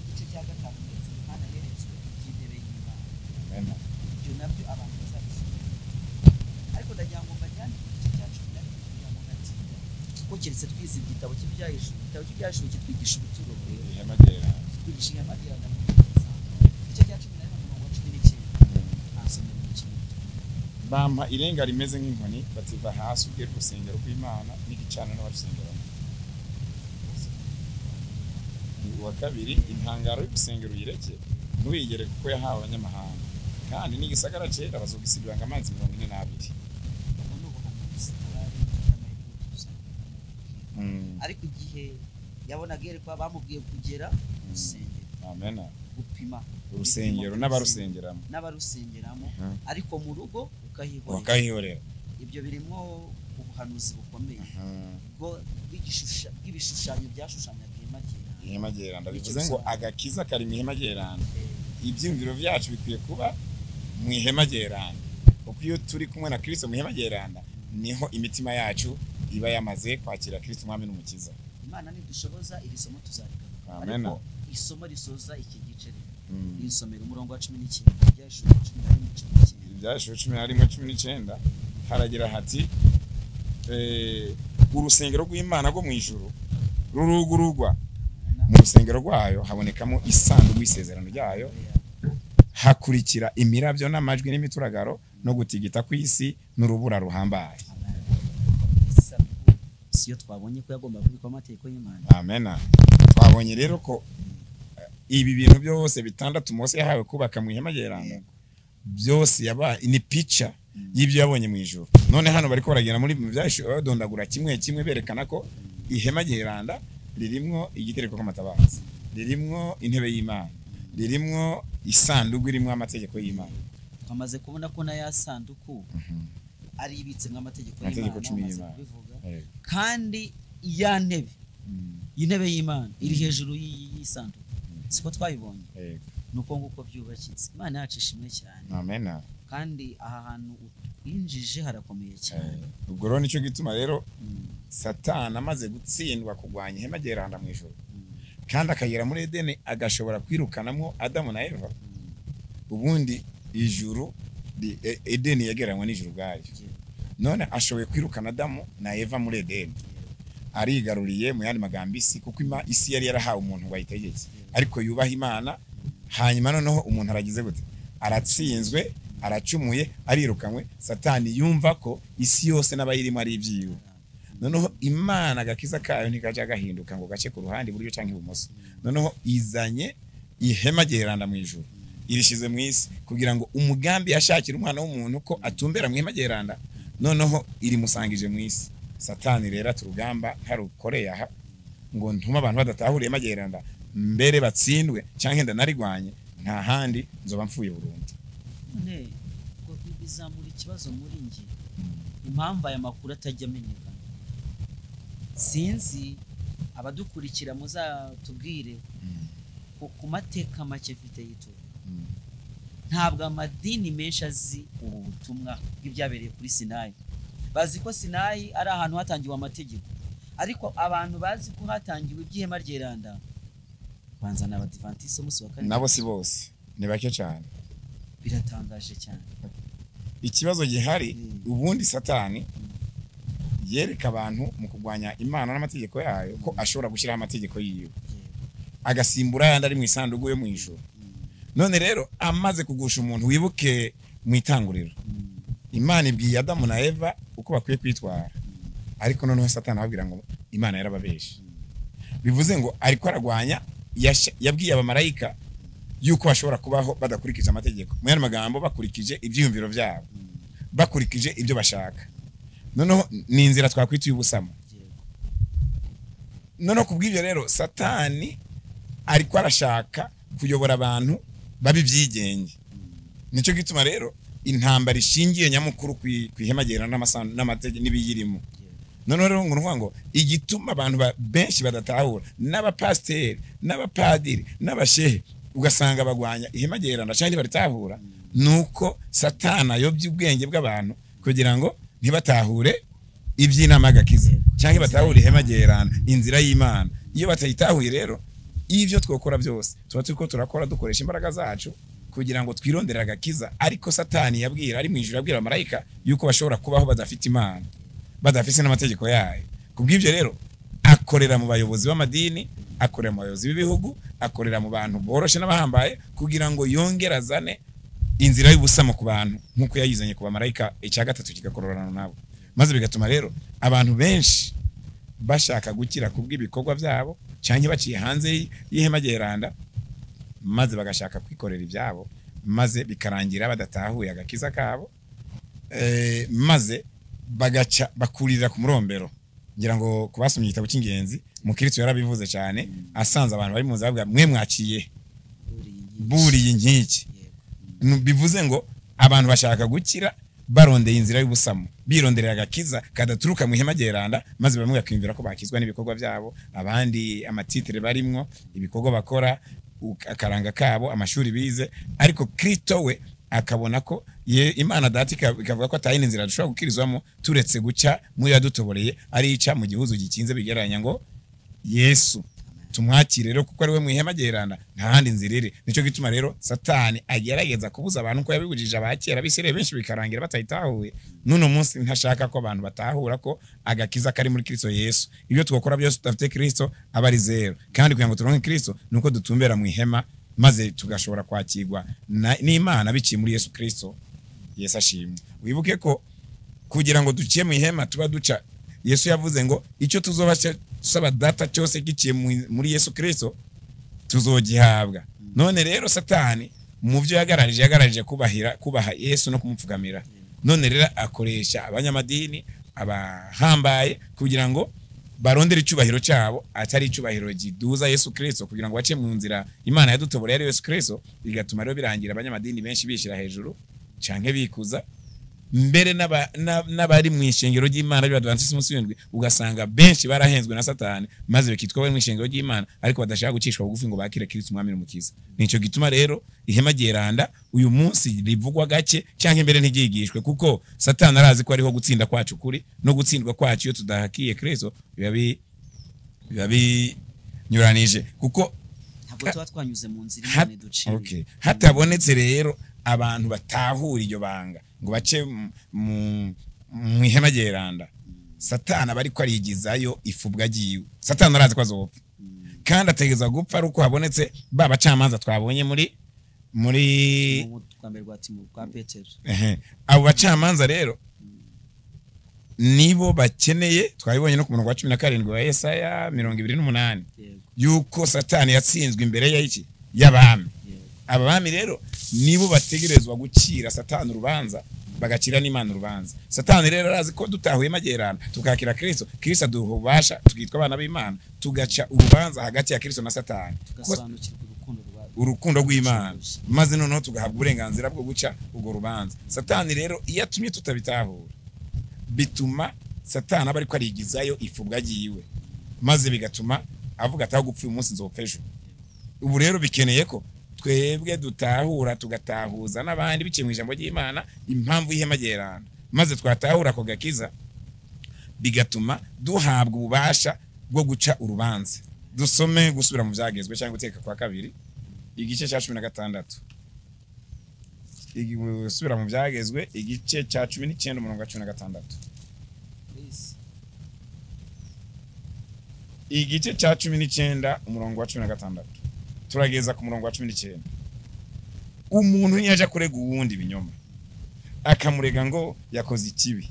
igice cya gatanu ndetse Yohana yeretswe iby'intebe y'Imana. Ibyo nabyo abantu bazabisoma, ariko ndagira ngo mbajyane ku gice cya 11 kugira ngo ntatinda, kuko keretse twize igitabo cy'Ibyahishuwe. Igitabo cy'Ibyahishuwe kitwigisha ubuturo bwera, ihema ryeranda, kitwigisha ihema ryeranda mu buryo busanzwe. Igice cya 11 umurongo wa 19, ntasomera umukino. Bampa irenga rimeze nk'inkoni, bativa hasi ubwira urusengero rw'Imana n'igicaniro n'abarusengeramo. Uwa kabiri, intangaro y'urusengero uyireke ntuyigere, kuko yahawe abanyamahanga, kandi n'igisagara cyera bazogisibiranga amazi 42. Ariko igihe yabonaga yerekwa bamubwiye kugera urusengero. Amen. Gupima urusengero n'abarusengeramo, ariko mu rugo ukahihorera. Ibyo birimo ubuhanuzi bukomeye bw'ibishushanyo byashushanyaga ihema ryeranda. Bivuze ngo agakiza kari mu ihema ryeranda. Ibyiyumviro byacu bikwiye kuba mu ihema ryeranda, kuko iyo turi kumwe na Kristo mu ihema ryeranda niho imitima yacu iba yamaze kwakira Kristo Umwami n'Umukiza. Imana nidushoboza iri somo tuzarigaruka. Ariko isomo risoza iki gice rero, isomero umurongo wa 19, Ibyahishuwe 11:19. Ibyahishuwe 11:19 haragira hati, urusengero rw'Imana rwo mu ijuru rurugurugwa, mu rusengero rwayo habonekamo isanduku y'isezerano ryayo, hakurikira imirabyo n'amajwi n'imituragaro no gutigita kw'isi n'urubura ruhambaye. Siyo twabonye ko yagomba kubikwa amategeko y'Imana. Amen. Twabonye rero ko ibi bintu byose bitandatu Mose yahawe kubaka mu ihema ryeranda byose yaba ni picture y'ibyo yabonye mu ijuru. None hano bariko baragenda muri byahishuwe badondagura kimwe kimwe, berekana ko ihema ryeranda ririmwo igitereko cy'amatabaza, ririmwo intebe y'Imana, ririmwo isanduku irimwo amategeko y'Imana. Twamaze kubona ko na ya sanduku ari ibitsemo amategeko y'Imana, kandi ya ntebe intebe y'Imana iri hejuru y'isanduku, siko twabibonye. Nuko nguko byubakitse. Imana yacu ishimwe cyane. Amen. Kandi aha hantu utwinjije harakomeye cyane. Ubwo rero nicyo gituma rero Satani amaze gutsindwa kurwanya ihema ryeranda mu ijuru, kandi akagera muri Edeni agashobora kwirukanamo Adamu na Eva, ubundi ijuru Edeni yegeranywe n'ijuru ubwaryo. None ashoboye kwirukana Adamu na Eva muri Edeni, arigaruriye mu yandi magambo isi, kuko isi yari yarahawe umuntu ngo ayitegeke, ariko yubaha Imana. Hanyuma noneho umuntu aragize gute? Aratsinzwe, Aracumuye, arirukanywe. Satani yumva ko isi yose n'abayirimo ari ibyiwe. Noneho Imana agakiza kayo ntikaja gahinduka ngo gace ku ruhande iburyo canke ibumoso. Noneho izanye ihema ryeranda mu ijuru, irishize mu isi kugira ngo umugambi yashakira umwana w'umuntu ko atumbera mu ihema ryeranda, noneho irimusangije mu isi. Satani rero aturugamba ntarukoreye aha ngo ntuma abantu badatahura ihema ryeranda mbere batsindwe canke ndanarigwanye, nta handi nzoba mfuye burundu. None ngo bizamura ikibazo muri nge, impamvu aya makuru atajya amenyekana sinzi. Abadukurikira muzatubwire ku mateka make mfite y'itorero. Ntabwo amadini menshi azi ubu butumwa bw'ibyabereye kuri Sinayi. Bazi ko Sinayi ari ahantu hatangiwe amategeko, ariko abantu bazi ko hatangiwe iby'ihema ryeranda banza n'Abadivantiste umunsi wa kane. Nabo si bose, ni bake cyane. Biratangaje cyane. Ikibazo gihari, ubundi Satani yereka abantu mu kurwanya Imana n'amategeko yayo ko ashobora gushyiraho amategeko yiwe agasimbura ayandi ari mu isanduku yo mu ijuru. None rero amaze kugusha umuntu, wibuke mu itanguriro Imana ibwiye Adamu na Eva uko bakwiye kwitwara, ariko noneho Satani ababwira ngo Imana yarababeshe. Bivuze ngo ariko aragwanya, yabwiye abamarayika yuko bashobora kubaho badakurikije amategeko, mu yandi magambo bakurikije ibyiyumviro byabo, bakurikije ibyo bashaka. Noneho ni inzira twakwita y'ubusamo. Noneho kubw'ibyo rero Satani ariko arashaka kuyobora abantu babi byigenge. Nicyo gituma rero intambara ishingiye nyamukuru ku ihema ryeranda n'amategeko n'ibiyirimo. Noneho rero ngo nuvuga ngo igituma abantu benshi badatahura, n'abapasiteri n'abapadiri n'abashehe, ugasanga bagwanya ihema ryeranda cyangwa baritahura, nuko Satani ayobya ubwenge bw'abantu kugira ngo ntibatahure iby'inama y'agakiza cyangwa batahure ihema ryeranda, inzira y'Imana. Iyo batayitahuye rero, ibyo twokora byose tuba turiko turakora dukoresha imbaraga zacu kugira ngo twirondere agakiza. Ariko Satani yabwira ari mu ijuru, abwira marayika yuko bashobora kubaho badafite Imana, badafite n'amategeko yayo. Kubw'ibyo rero akorera mu bayobozi b'amadini, akorera mu bayobozi b'ibihugu, akorera mu bantu boroshe n'abahambaye kugira ngo yongerazane inzira y'ubusamo ku bantu nkuko yayizanye ku bamarayika, icya gatatu kigakororana nabo. Maze bigatuma rero abantu benshi bashaka gukira kubw'ibikorwa byabo cyangwa baciye hanze y'ihema ryeranda, maze bagashaka kwikorera ibyabo, maze bikarangira badatahuye agakiza kabo, maze bagaca bakurira ku murombero. Ngira ngo kubasomye igitabo cy'ingenzi Mukristo yarabivuze cyane, asanze abantu bari mu nzira bavuga mwe mwaciye buriye inkiki. Bivuze ngo abantu bashaka gukira barondeye inzira y'ubusamo, bironderera agakiza kadaturuka mu ihema ryeranda, maze bamwe bakiyumvira ko bakizwa n'ibikorwa byabo, abandi amatitre barimwo, ibikorwa bakora, akaranga kabo, amashuri bize. Ariko Kristo we akabona ko Imana data ikavuga ko atayindi nzira dushobora gukirizwamo turetse guca muri yadutoboreye, ari ica mu gihuzu gikinze bigereranya ngo Yesu tumwakire rero kuko ari we mu ihema ryeranda, nta handi nzira iri. Nicyo gituma rero Satani agerageza kubuza abantu ko yabibujije abakera bisire benshi bikarangira batayitahuye. N'uno munsi ntashaka ko abantu batahura ko agakiza kari muri Kristo Yesu. Ibyo twakora byose tudafite Kristo aba ari zero. Kandi kugira ngo turonke Kristo nuko dutumbera mu ihema, maze tugashobora kwakirwa n'Imana biciye muri Yesu Kristo. Yesu ashimwe. Wibuke ko kugira ngo duciye mu ihema tuba duca, Yesu yavuze ngo icyo tuzoba saba data cyose giciye muri Yesu Kristo tuzogihabwa. None rero Satani mu byo yagararije kubaha Yesu no kumupfukamira. None rero akoresha abanyamadini abahambaye kugira ngo barondere icyubahiro cyabo atari icyubahiro giduza Yesu Kristo, kugira ngo bace mu nzira Imana yadutoboreye ari Yesu Kristo. Bigatuma rero birangira abanyamadini benshi bishira hejuru canke bikuza mbere n'abari mu ishengero ry'Imana by'Abadventiste umunsi w'indwi, ugasanga benshi barahenzwe na Satani maze bakitwa bari mu ishengero ry'Imana ariko badashaka gucishwa bugufi ngo bakire Kristo umwami n'umukiza. Nico gituma rero ihema ryeranda uyu munsi rivugwa gake cyangwa imbere ntiryigishwe, kuko Satani arazi ko ariho gutsinda kwacu kuri no gutsindwa kwacu iyo tudahakiye Kristo biba binyuranije, kuko ntabwo tuba twanyuze mu nzira Imana iduciye. Okay. Hatabonetse rero abantu batahura iryo banga ngo bace mu ihema ryeranda, Satani aba ariko arigizayo ifubwa agiwe. Satani arazi ko azopfa kandi ategeza gupfa ari uko habonetse ba bacamanza twabonye muri Rwa mbere rwa Petero. Abo bacamanza rero nibo bakeneye, twabibonye no ku murongo wa 17 wa Yesaya 28 yuko Satani yatsinzwe imbere y'iki y'abami. Abami rero nibo bategerezwa gukira Satani urubanza, bagakira n'Imana urubanza. Satani rero arazi ko dutahuye magerana tukakira Kristo, Kristo aduhubasha tukitwa abana b'Imana, tugaca urubanza hagati ya Kristo na Satani, tugasobanukirwa urukundo rw'Imana, maze noneho tugahabwa uburenganzira bwo guca urwo rubanza. Satani rero iyo atumye tutabitahura, bituma Satani aba ariko arigizayo ifubwa agiwe, maze bigatuma avuga ataho gupfa uyu munsi nzopfa ejo. Ubu rero bikeneye ko twebwe dutahura tugatahuza n'abandi biciye mu ijambo ry'Imana impamvu y'ihema ryerana, maze twatahura ako gakiza bigatuma duhabwa ububasha bwo guca urubanza. Dusome gusubira mu byagezwe cyangwa guteka kwa kabiri igice cya 16. Gusubira mu byagezwe igice cya 19 umurongo wa 16. Igice cya 19 umurongo wa 16. Turageza ku murongo wa 19. Umuntu ntiyaje kurega uwundi binyoma, akamurega ngo yakoze ikibi,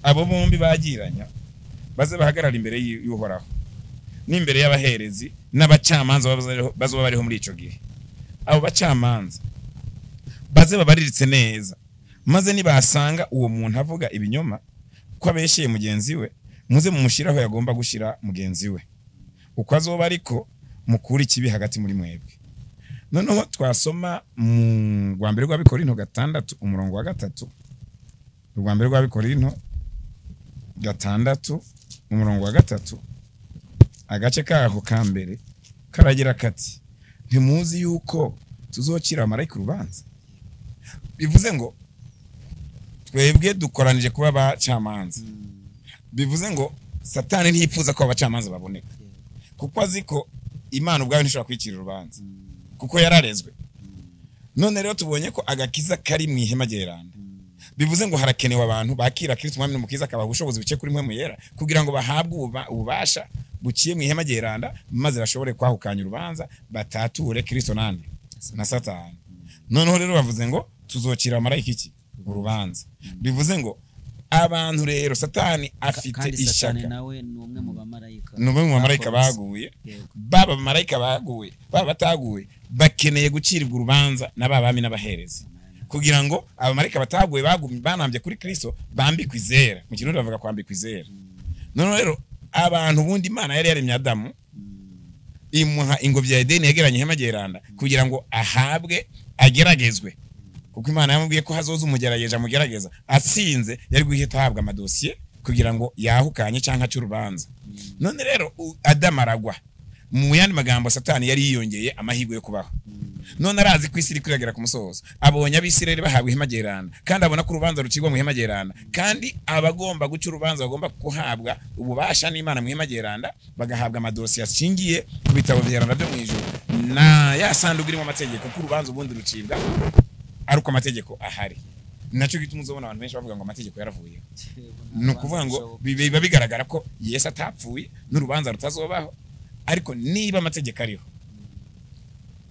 abo bombi bagiranya baze bahagarara imbere y'Uhoraho n'imbere y'abaherezi n'abacamanza bazoba bariho muri ico gihe. Abo bacamanza baze babariritse neza, maze nibasanga uwo muntu avuga ibinyoma ko abeshyeye mugenzi we, muze mumushiraho yagomba gushira mugenzi we, uko azoba ariko mukuri ikibi hagati muri mwebwe. Noneho twasoma mu rwa mbere rw'Abikorinto 6 umurongo wa 3. Rwa mbere rw'Abikorinto 6 umurongo wa 3, agace kaho ka mbere karagira kati: ntimuzi yuko tuzocira abamarayika urubanza? Bivuze ngo twebwe dukoranije kuba abacamanza. Bivuze ngo Satani ntiyipfuza ko abacamanza baboneka, kuko azi ko Imana ubwayo ntishobora kwicira urubanza, kuko yararezwe. None rero tubonye ko agakiza kari mu ihema ryerana. Bivuze ngo harakenewe abantu bakira Kristo Umwami n'Umukiza, akabaha ubushobozi buke kuri mwe muyera, kugira ngo bahabwe ububasha buciye mu ihema ryeranda, maze bashobore kwahukanya urubanza, batature Kristo nande na Satani. Noneho rero bavuze ngo tuzocira abamarayika iki urubanza. Bivuze ngo abantu rero Satani afite ishaka, nawe ni umwe mu bamarayika, ni umwe mu bamarayika baguye. Baba bamarayika baguye, baba bataguye, bakeneye gucirwa urubanza n'ababami n'abaherezi, kugira ngo abamarayika bataguye bagumye banambye kuri Kristo bambikwe izera. Mu kirundi bavuga kwambikwa izera. None rero abantu bundi Imana yari yaremye Adamu, imuha ingobyi ya Edeni yegeranye ihema ryeranda, kugira ngo ahabwe ageragezwe, kuko Imana yamubwiye ko hazoza umugerageje amugerageza, atsinze yari guhita ahabwa amadosiye kugira ngo yahukanye cyangwa ace urubanza. None rero Adamu aragwa. Mu yandi magambo Satani yari yiyongeye amahirwe yo kubaho. None arazi ko isi iri kwiragera ku musozo, abonye Abisirayeli bahabwa ihema ryeranda, kandi abona ko urubanza rucirwa mu ihema ryeranda, kandi abagomba guca urubanza bagomba kuhabwa ububasha n'Imana mu ihema ryeranda, bagahabwa amadosiye ashingiye ku bitabo byeranda byo mu ijuru na ya sanduku irimo amategeko, ko urubanza ubundi rucibwa ari uko amategeko ahari. Nacyo gituma uzobona abantu benshi bavuga ngo amategeko yaravuye. Ni ukuvuga ngo biba bigaragara ko Yesu atapfuye n'urubanza rutazobaho, ariko niba amategeko ariho,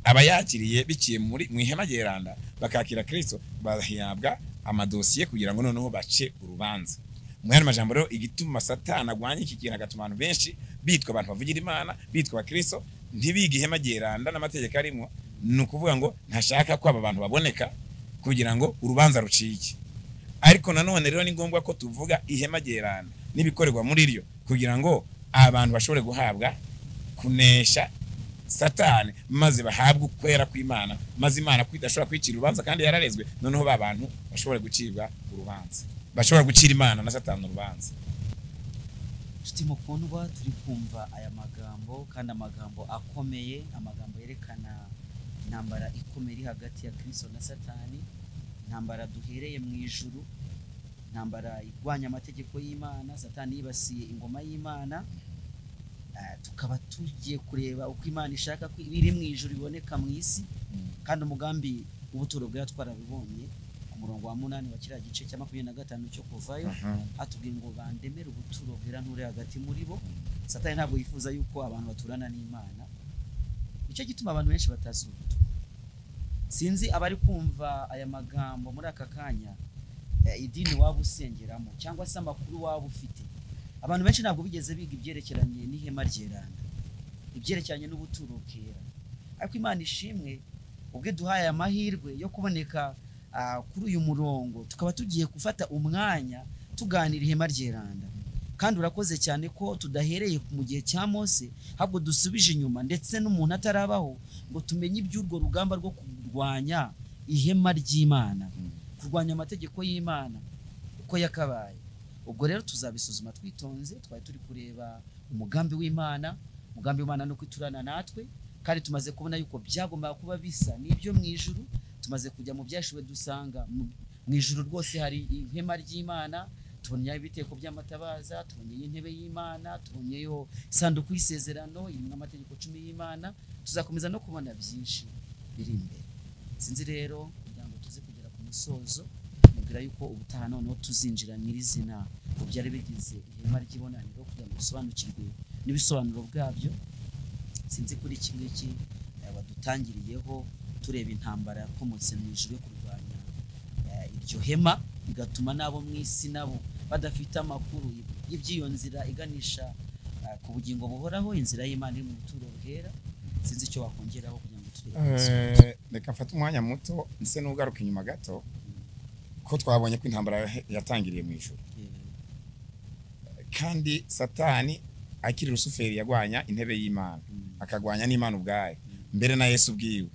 abayakiriye biciye muri mu ihema ryeranda bakakira Kristo, bahabwa amadosiye kugira ngo noneho bace urubanza. Mu yandi majambo rero igituma Satani agwanya iki kintu, agatuma abantu benshi bitwa abantu bavugira Imana, bitwa Kristo, ntibige ihema ryeranda n'amategeko arimo, ni ukuvuga ngo ntashaka ko aba bantu baboneka kugira ngo urubanza rucike. Ariko nanone rero ni ngombwa ko tuvuga ihema ryeranda n'ibikorerwa muri ryo, kugira ngo abantu bashobore guhabwa kunesha Satani, maze bahabwe ukwera kw'Imana, maze Imana kwidashobora kwicira urubanza kandi yararezwe, noneho ba bantu bashobore gucibwa urubanza, bashobora gucira Imana na Satani urubanza. Nshuti mukundwa, turi kumva aya magambo, kandi amagambo akomeye, amagambo yerekana intambara ikomeye iri hagati ya Kristo na Satani, intambara duhereye mu ijuru, intambara igwanya amategeko y'Imana. Satani yibasiye ingoma y'Imana. Tukaba tugiye kureba uko Imana ishaka ko ibiri mu ijuru biboneka mu isi, kandi umugambi w'ubuturo bwa twarabibonye ku murongo wa 8 wa kiriya gice cya 25 cyo kuvayo, atubwiye ngo bandemere ubuturo bwera nture hagati muri bo. Satani ntabwo yifuza yuko abantu baturana n'Imana, nicyo gituma abantu benshi batazi ubuturo. Sinzi abari kumva aya magambo muri aka kanya, idini waba usengeramo cyangwa se amakuru waba ufite. Abantu benshi ntabwo bigeze biga ibyerekeranye n'ihema ryeranda, ibyerekeranye n'ubuturo bwera. Ariko Imana ishimwe ubwo duhaye amahirwe yo kuboneka kuri uyu murongo, tukaba tugiye gufata umwanya tuganira ihema ryeranda. Kandi urakoze cyane ko tudahereye mu gihe cya Mose, ahubwo dusubije inyuma ndetse n'umuntu atarabaho ngo tumenye iby'urwo rugamba rwo kurwanya ihema ry'Imana, kurwanya amategeko y'Imana uko yakabaye. Ubwo rero tuzabisuzuma twitonze. Twari turi kureba umugambi w'Imana. Umugambi w'Imana no kwiturana natwe, kandi tumaze kubona yuko byagombaga kuba bisa n'ibyo mu ijuru. Tumaze kujya mu byashuwe dusanga mu ijuru rwose hari ihema ry'Imana, tubonye ibiteko by'amatabaza, tubonye intebe y'Imana, tubonyeyo isanduku y'isezerano irimo amategeko 10 y'Imana. Tuzakomeza no kubona byinshi biri imbere. Sinzi rero kugira ngo tuze kugera ku musozo, mubwira yuko ubutaha noneho tuzinjira nyirizina mu byari bigize ihema ry'ibonaniro kugira ngo dusobanukirwe n'ibisobanuro bwabyo. Sinzi kuri iki ngiki badutangiriyeho tureba intambara yakomotse mu ijuru yo kurwanya iryo hema, bigatuma n'abo mu isi nabo badafite amakuru y'iby'iyo nzira iganisha ku bugingo buhoraho, inzira y'Imana iri mu buturo bwera. Sinzi icyo wakongeraho kugira ngo turebe. Reka mfate umwanya muto nse n'ugaruka inyuma gato, ko twabonye ko intambara yatangiriye mu ijuru. Kandi Satani akiri Rusuferi yagwanya intebe y'Imana, akagwanya n'Imana ubwayo, mbere na Yesu ubwiwe.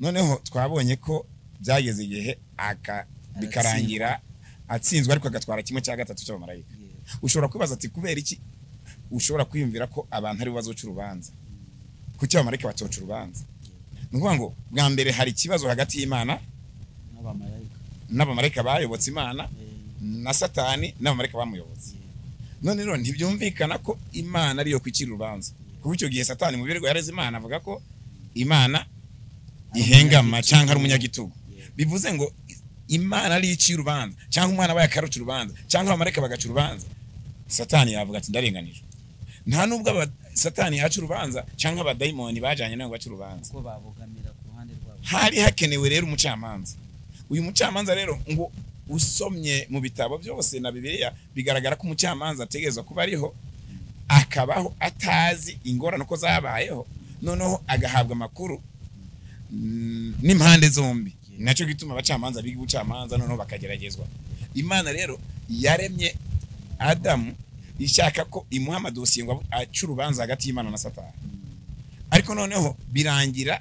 Noneho twabonye ko byageze igihe bikarangira atsinzwe, ariko agatwara 1/3 cy'abamarayika. Ushobora kwibaza ati kubera iki ushobora kwiyumvira ko abantu ari bo bazoca urubanza? Kuki abamarayika batoca urubanza? Ni ukuvuga ngo bwa mbere hari ikibazo hagati y'Imana n'abamarayika bayobotse Imana, na Satani n'abamarayika bamuyobotse. None rero ntibyumvikana ko Imana ariyo kwicira urubanza, kuko icyo gihe Satani mu birego yareze Imana avuga ko Imana ihengama cyangwa ari umunyagitugu. Bivuze ngo Imana ari icira urubanza cyangwa umwana wayo akaruca urubanza cyangwa abamarayika bagaca urubanza, Satani yavuga ati ndarenganijwe. Nta nubwo Satani yaca urubanza cyangwa abadayimoni bajanye nawe baca urubanza, kuko babogamira ku ruhande rwabo. Hari hakenewe rero umucamanza. Uyu mucamanza rero ngo usomye mu bitabo byose na Bibiliya bigaragara ko umucamanza ategerezwa kuba ariho, akabaho atazi ingorane uko zabayeho, noneho agahabwa amakuru n'impande zombi. Nacyo gituma abacamanza biga ubucamanza noneho bakageragezwa. Imana rero yaremye Adamu ishaka ko imuha amadosiye ngo ace urubanza hagati y'Imana na Satani. Ariko noneho birangira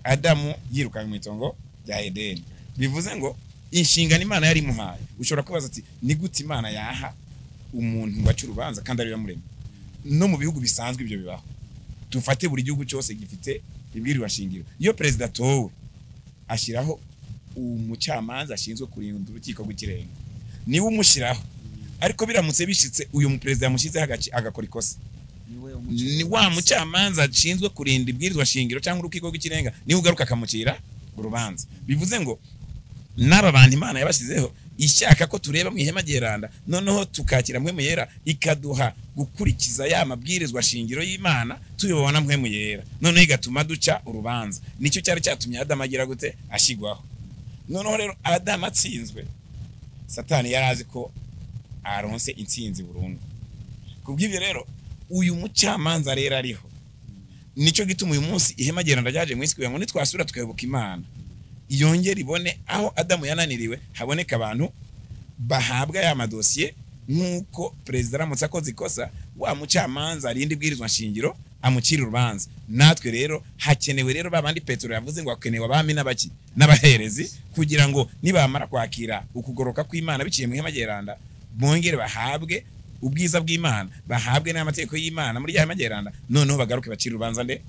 Adamu yirukanywe mu itongo rya Edeni. Bivuze ngo inshingano Imana yari imuhaye. Ushobora kubaza ati ni gute Imana yaha umuntu ngo ace urubanza kandi ari yamuremye? No mu bihugu bisanzwe ibyo bibaho. Dufate buri gihugu cyose gifite ibwirizwa shingiro. Iyo perezida atowe ashyiraho umucamanza ashinzwe kurinda urukiko rw'ikirenga, niwe umushyiraho. Ariko biramutse bishitse uyu muperezida yamushyizeho agakora ikosa, ni wa mucamanza ashinzwe kurinda ibwirizwa shingiro cyangwa urukiko rw'ikirenga niwe ugaruka akamukira urubanza. Bivuze ngo n'aba bantu Imana yabashyizeho ishaka ko tureba mu ihema ryeranda, noneho tukakira mpwemu yera ikaduha gukurikiza ya mabwirizwa shingiro y'Imana tuyobona mpwemu yera, noneho igatuma duca urubanza. Nicyo cyari cyatumye Adamu agira gute ashigwaho. Noneho rero Adamu atsinzwe, Satani yarazi ko aronse intsinzi burundu. Kubw'ibyo rero uyu mucamanza rero ariho. Nicyo gituma uyu munsi ihema ryeranda ryaje mu isi kugira ngo nitwasura tukayoboka Imana yongera ibone aho Adamu yananiriwe, haboneka abantu bahabwa ya madosiye nk'uko perezida aramutse akoze ikosa wa mucamanza arinda ibwirizwa nshingiro amucira urubanza. Natwe rero hakenewe rero babandi Petero yavuze ngo hakenewe abami n'abaki n'abaherezi, kugira ngo nibamara kwakira ukugoroka kw'Imana biciye mu ihema ryeranda bongere bahabwe ubwiza bw'Imana, bahabwe n'amategeko y'Imana muri ya hema ryeranda, noneho bagaruke bacira urubanza nde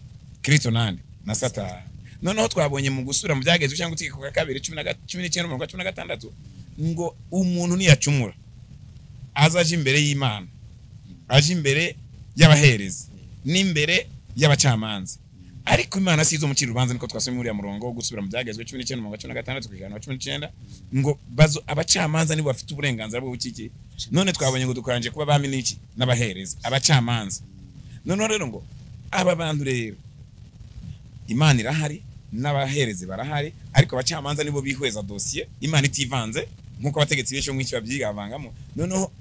Kristo nande na Satani. Noneho twabonye mu gusura mu byagezwe cyangwa gutegeka kwa kabiri 19:16 ngo umuntu niyacumura azaje imbere y'Imana, aje imbere y'abaherezi n'imbere y'abacamanza. Ariko Imana si izo mucira urubanza, niko twasomye muri ya murongo wo gusubira mu byagezwe 19:16 kugera 19 ngo bazo abacamanza nibo bafite uburenganzira bwo gukiki. None twabonye ngo dukoranje kuba bami n'iki n'abaherezi, abacamanza. Noneho rero ngo aba bantu rero Imana irahari, n'abaherezi barahari, ariko abacamanza nibo bihweza dosiye Imana itivanze nkuko abategetsi benshi mwinshi babyigavangamo. Noneho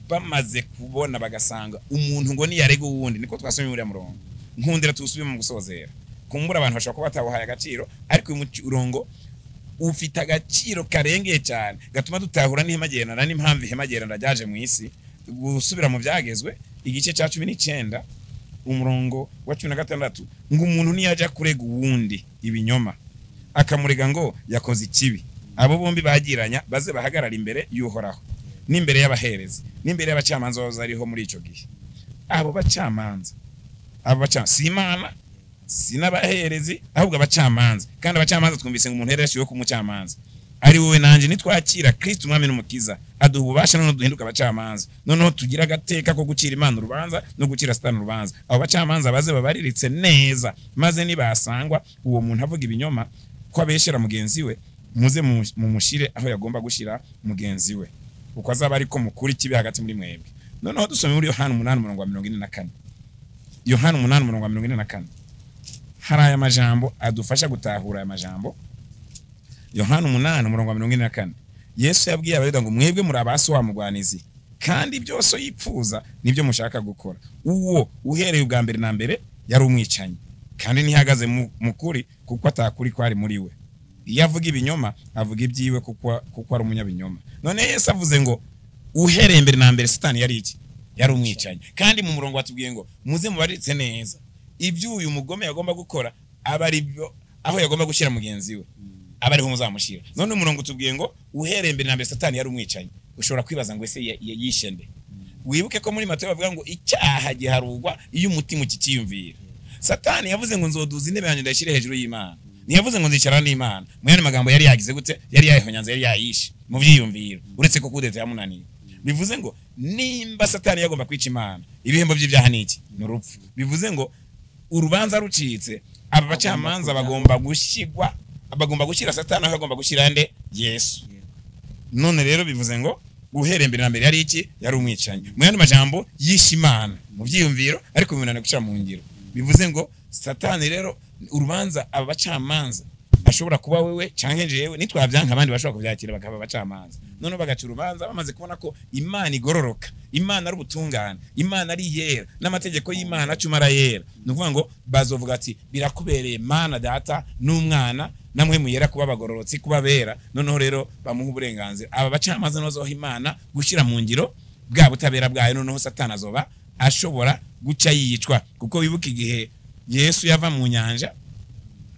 bamaze kubona bagasanga umuntu ngo niyarega uwundi, niko twasomye muri murongo. Nkundira tusubiye mu gusozera, kumbura abantu bashobora kuba batabuhaye agaciro, ariko uyu murongo ufite agaciro karengeye cyane gatuma dutahura n'ihema ryeranda n'impamvu ihema ryeranda ryaje mu isi. Gusubira mu byagezwe igice cya 19 umurongo wa 16, ngo umuntu niyajya kurega uwundi ibinyoma akamurega ngo yakoze ikibi, abo bombi bagiranya baze bahagarara imbere y'Uhoraho n'imbere y'abaherezi n'imbere y'abacamanza bazariho muri ico gihe. Abo bacamanza, si Imana si n'abaherezi, ahubwo abacamanza. Kandi abacamanza twumvise ngo umuntu yarashiwe ku mucamanza ari wowe nanje, nitwakira Kristo umwami n'umukiza aduha ububasha, noneho duhinduka abacamanza, noneho tugira agateka ko gucira Imana urubanza no gucira Satani urubanza. Abo bacamanza baze babariritse neza, maze nibasangwa uwo muntu avuga ibinyoma ko abeshera mugenzi we, muze mumushire aho yagomba gushira mugenzi we, uko azaba ariko mukuri kibi hagati muri mwebwe. Noneho dusome muri Yohana 8:44. Yohana 8:44 hari aya majambo adufasha gutahura aya majambo. Yohana 8:44 Yesu yabwiye abayuda ngo mwebwe muri abaso wa mugwanizi, kandi byose yipfuza nibyo mushaka gukora. Uwo uhereye ubwa mbere na mbere yari umwicanyi, kandi ntihagaze mukuri kuko atakuri kwari muri we. Iyo avuga ibinyoma avuga ibyiwe kuko ari umunyabinyoma. None Yesu avuze ngo uhereye mbere na mbere Satani yari iki? Yari umwicanyi. Kandi mu murongo watubwiye ngo muze mubaritse neza ibyo uyu mugome yagomba gukora aba ari byo aho yagomba gushyira mugenzi we aba ariho muzamushyira. None umurongo tubwiye ngo uhereye mbere na mbere Satani yari umwicanyi. Ushobora kwibaza ngo ese yishe nde? Wibuke ko muri Matayo bavuga ngo icyaha giharugwa iyo umutima ukikiyumvira. Satani yavuze ngo nzoduza intebe yanjye ndayishyire hejuru y'Imana. Ntiyavuze ngo nzicara n'Imana. Mu yandi magambo yari yagize gute? Yari yayihonyanze, yari yayishe mu byiyumviro, uretse ko kudeta yamunaniye. Bivuze ngo nimba Satani yagomba kwica Imana, ibihembo by'ibyaha ni iki? Ni urupfu. Bivuze ngo urubanza rucitse, aba bacamanza bagomba gushyigwa, bagomba gushyira Satani aho agomba gushyira nde? Yesu. None rero bivuze ngo uhereye mbere na mbere yari iki? Yari umwicanyi. Mu yandi majambo yishe Imana mu byiyumviro, ariko bimunaniye gushyira mu ngiro. Bivuze ngo Satani rero urubanza aba bacamanza ashobora kuba wewe canke jewe, nitwavyanka abandi bashobora kuvyakira bakaba abacamanza. None bagaca urubanza bamaze kubona ko Imana igororoka, Imana ari ubutungane, Imana ari yera, n'amategeko y'Imana acumara yera. Ni ukuvuga ngo bazovuga ati birakubereye Mana data n'umwana namwe muyera kuba abagororotsi kuba bera. Noneho rero bamuha uburenganzira aba bacamanza nozoha Imana gushyira mu ngiro bwa butabera bwayo. Noneho Satani azoba ashobora guca yicwa, kuko wibuka igihe Yesu yava mu nyanja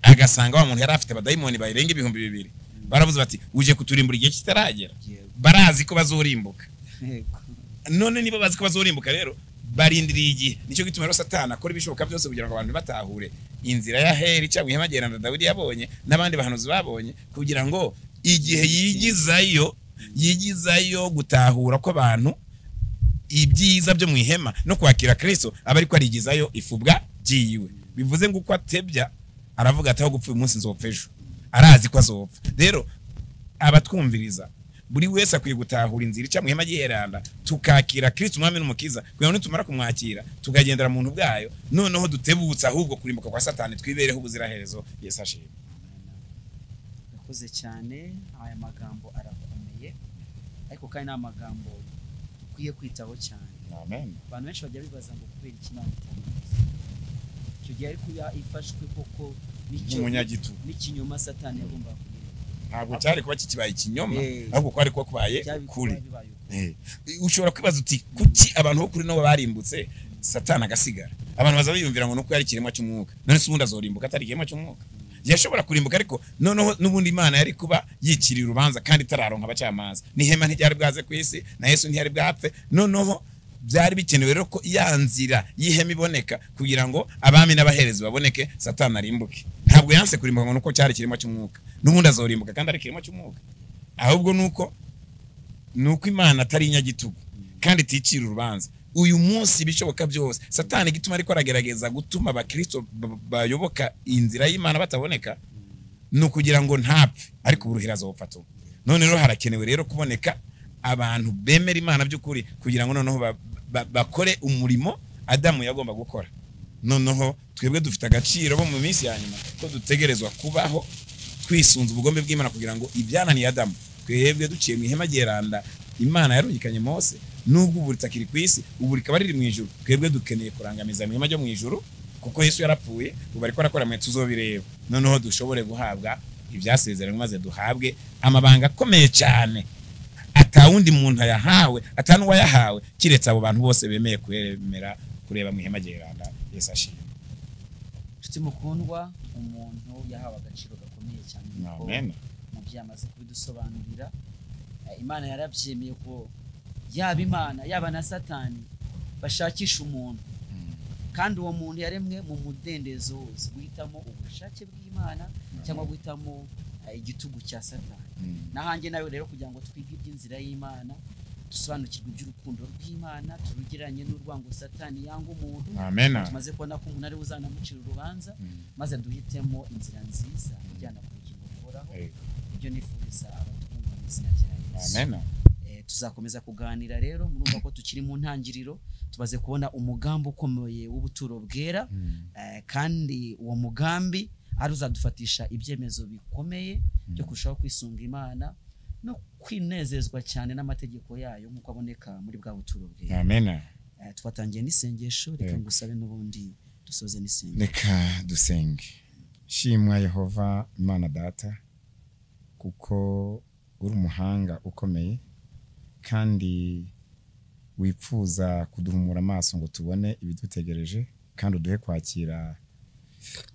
agasanga wa muntu yari afite abadayimoni bayirenga 2000, baravuze bati uje kuturimbura igihe kitaragera. Barazi ko bazorimbuka. None niba bazi ko bazorimbuka rero barindiriye igihe. Nicyo gituma rero Satani akora ibishoboka byose kugira ngo abantu batahure inzira ya heri cyangwa ihema ryeranda Dawidi yabonye n'abandi bahanuzi babonye, kugira ngo igihe yigizayo gutahura ko abantu ibyiza byo mu ihema no kwakira Kristo aba ariko arigizayo ifubwa byiwe. Bivuze ngo uko atebya aravuga ati aho gupfa uyu munsi nzopfa ejo, arazi ko azopfa. Rero abatwumviriza buri wese akwiye gutahura inzira ica mu ihema ry'Iheranda, tukakira Kristo umwami n'umukiza, kugira ngo nitumara kumwakira tukagendera mu buntu bwayo, noneho dutebutse ahubwo kurimbuka kwa Satani twibereho ubuziraherezo. Yesu ashimwe. Urakoze cyane, aya magambo arakomeye, ariko kandi ni amagambo dukwiye kwitaho cyane. Amen. Abantu benshi bajya bibaza ngo kubera iki Imana itabivuze. Icyo gihe ariko ifashwe koko n'ikinyoma Satani yagombaga kugira. Ntabwo cyari kuba kikibaye ikinyoma, ahubwo kwari kuba kubaye kuri. Ushobora kwibaza uti kuki abantu bo kuri no barimbutse Satani agasigara? Abantu baza biyumvira ngo nuko yari ikiremwa cy'umwuka. None se ubundi azorimbuka atari ikiremwa cy'umwuka? Yashobora kurimbuka, ariko noneho n'ubundi Imana yari kuba yikiriye urubanza kandi itararonka abacamanza. N'ihema ntiryari bwaze ku isi, na Yesu ntiyari bwapfe. Noneho byari bikenewe rero ko ya nzira y'ihema iboneka kugira ngo abami n'abaherezi baboneke, Satani arimbuke. Ntabwo yanse kurimbuka ngo nuko cyari ikiremwa cy'umwuka. N'ubundi azorimbuka kandi ari ikiremwa cy'umwuka. Ahubwo nuko Imana atari inyagitugu kandi iticira urubanza. Uyu munsi bishoboka byose Satani gituma ariko aragerageza gutuma abakristo bayoboka inzira y'Imana bataboneka, ni ukugira ngo ntapfe, ariko uburuhira azopfa tu. None rero harakenewe rero kuboneka abantu bemera Imana by'ukuri, kugira ngo noneho bakore umurimo Adamu yagomba gukora. Noneho twebwe dufite agaciro bo mu minsi ya nyuma ko dutegerezwa kubaho twisunze ubugombe bw'Imana kugira ngo ibyananiye Adamu twebwe duciye mu ihema ryeranda Imana yarungikanye Mose, nubwo ubu ritakiri ku isi ubu rikaba riri mu ijuru, twebwe dukeneye kurangamiza mu ihema ryo mu ijuru kuko Yesu yarapfuye ubu ariko arakora mwe tuzobireba. Noneho dushobore guhabwa ibyasezeranywe maze duhabwe amabanga akomeye cyane atawundi muntu ayahawe atanuwayahawe kiretse abo bantu bose bemeye kwemera kureba mu ihema ryeranda. Yesu ashimwe. Nshuti mukundwa, umuntu yahawe agaciro gakomeye cyane. Amen. Mu byamaze kubidusobanurira, Imana yarabyemeye ko yaba Imana yaba na Satani bashakisha umuntu, kandi uwo muntu yaremwe mu mudendezo wose guhitamo ubushake bw'Imana cyangwa guhitamo igitugu cya Satani. Nahanjye nawe rero kugira ngo twige iby'inzira y'Imana, dusobanukirwe iby'urukundo rw'Imana turugeranye n'urwango Satani yanga umuntu. Amen. Tumaze kubona ko umuntu ari uzanamucira urubanza, maze duhitemo inzira nziza ijyana ku bugingo buhoraho. Ibyo nifuriza abatwumva mu izina rya Yesu. Amen. Tuzakomeza kuganira rero, murumva ko tukiri mu ntangiriro, tubaze kubona umugambi ukomeye w'ubuturo bwera, kandi uwo mugambi ari uzadufatisha ibyemezo bikomeye byo kurushaho kwisunga Imana no kwinezezwa cyane n'amategeko yayo nk'uko aboneka muri bwa buturo bwera. Amen. Twatangiye n'isengesho, reka ngusabe n'ubundi dusoze n'isengesho. Reka dusenge. Shimwa Yehova Imana Data, kuko uri umuhanga ukomeye kandi wipfuza kuduhumura amaso ngo tubone ibidutegereje, kandi uduhe kwakira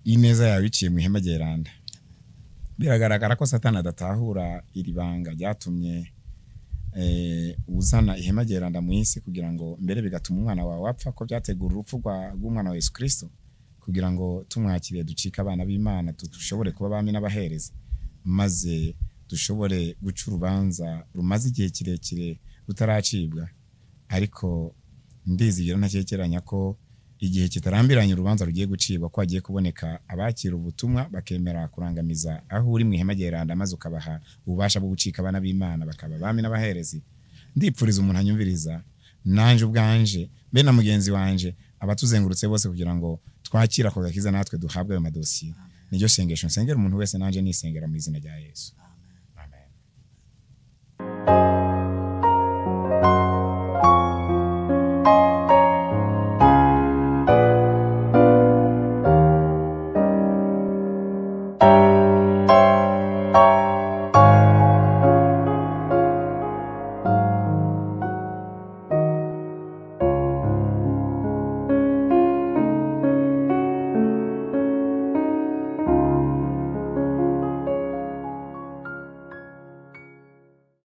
ineza yawe iciye mu ihema ryeranda. Biragaragara ko Satani adatahura iri banga ryatumye uzana ihema ryeranda mu isi, kugira ngo mbere bigatuma umwana wawe apfa, ko byategura urupfu rw'umwana wa Yesu Kristo, kugira ngo tumwakire ducike abana b'Imana, dushobore kuba abami n'abahereza, maze dushobore guca urubanza rumaze igihe kirekire rutaracibwa. Ariko ndizigira ntakekeranya ko igihe kitarambiranye urubanza rugiye gucibwa, ko hagiye kuboneka abakira ubutumwa bakemera kurangamiza aho uri mu ihema ryeranda, maze ukabaha ububasha bwo gucika abana b'Imana bakaba abami n'abaherezi. Ndipfuriza umuntu anyumviriza, nanje ubwanje be na mugenzi wanje abatuzengurutse bose, kugira ngo twakira ako gakiza natwe duhabwe ayo madosiye. Niryo sengesho nsengera umuntu wese, nanje nisengera mu izina rya Yesu.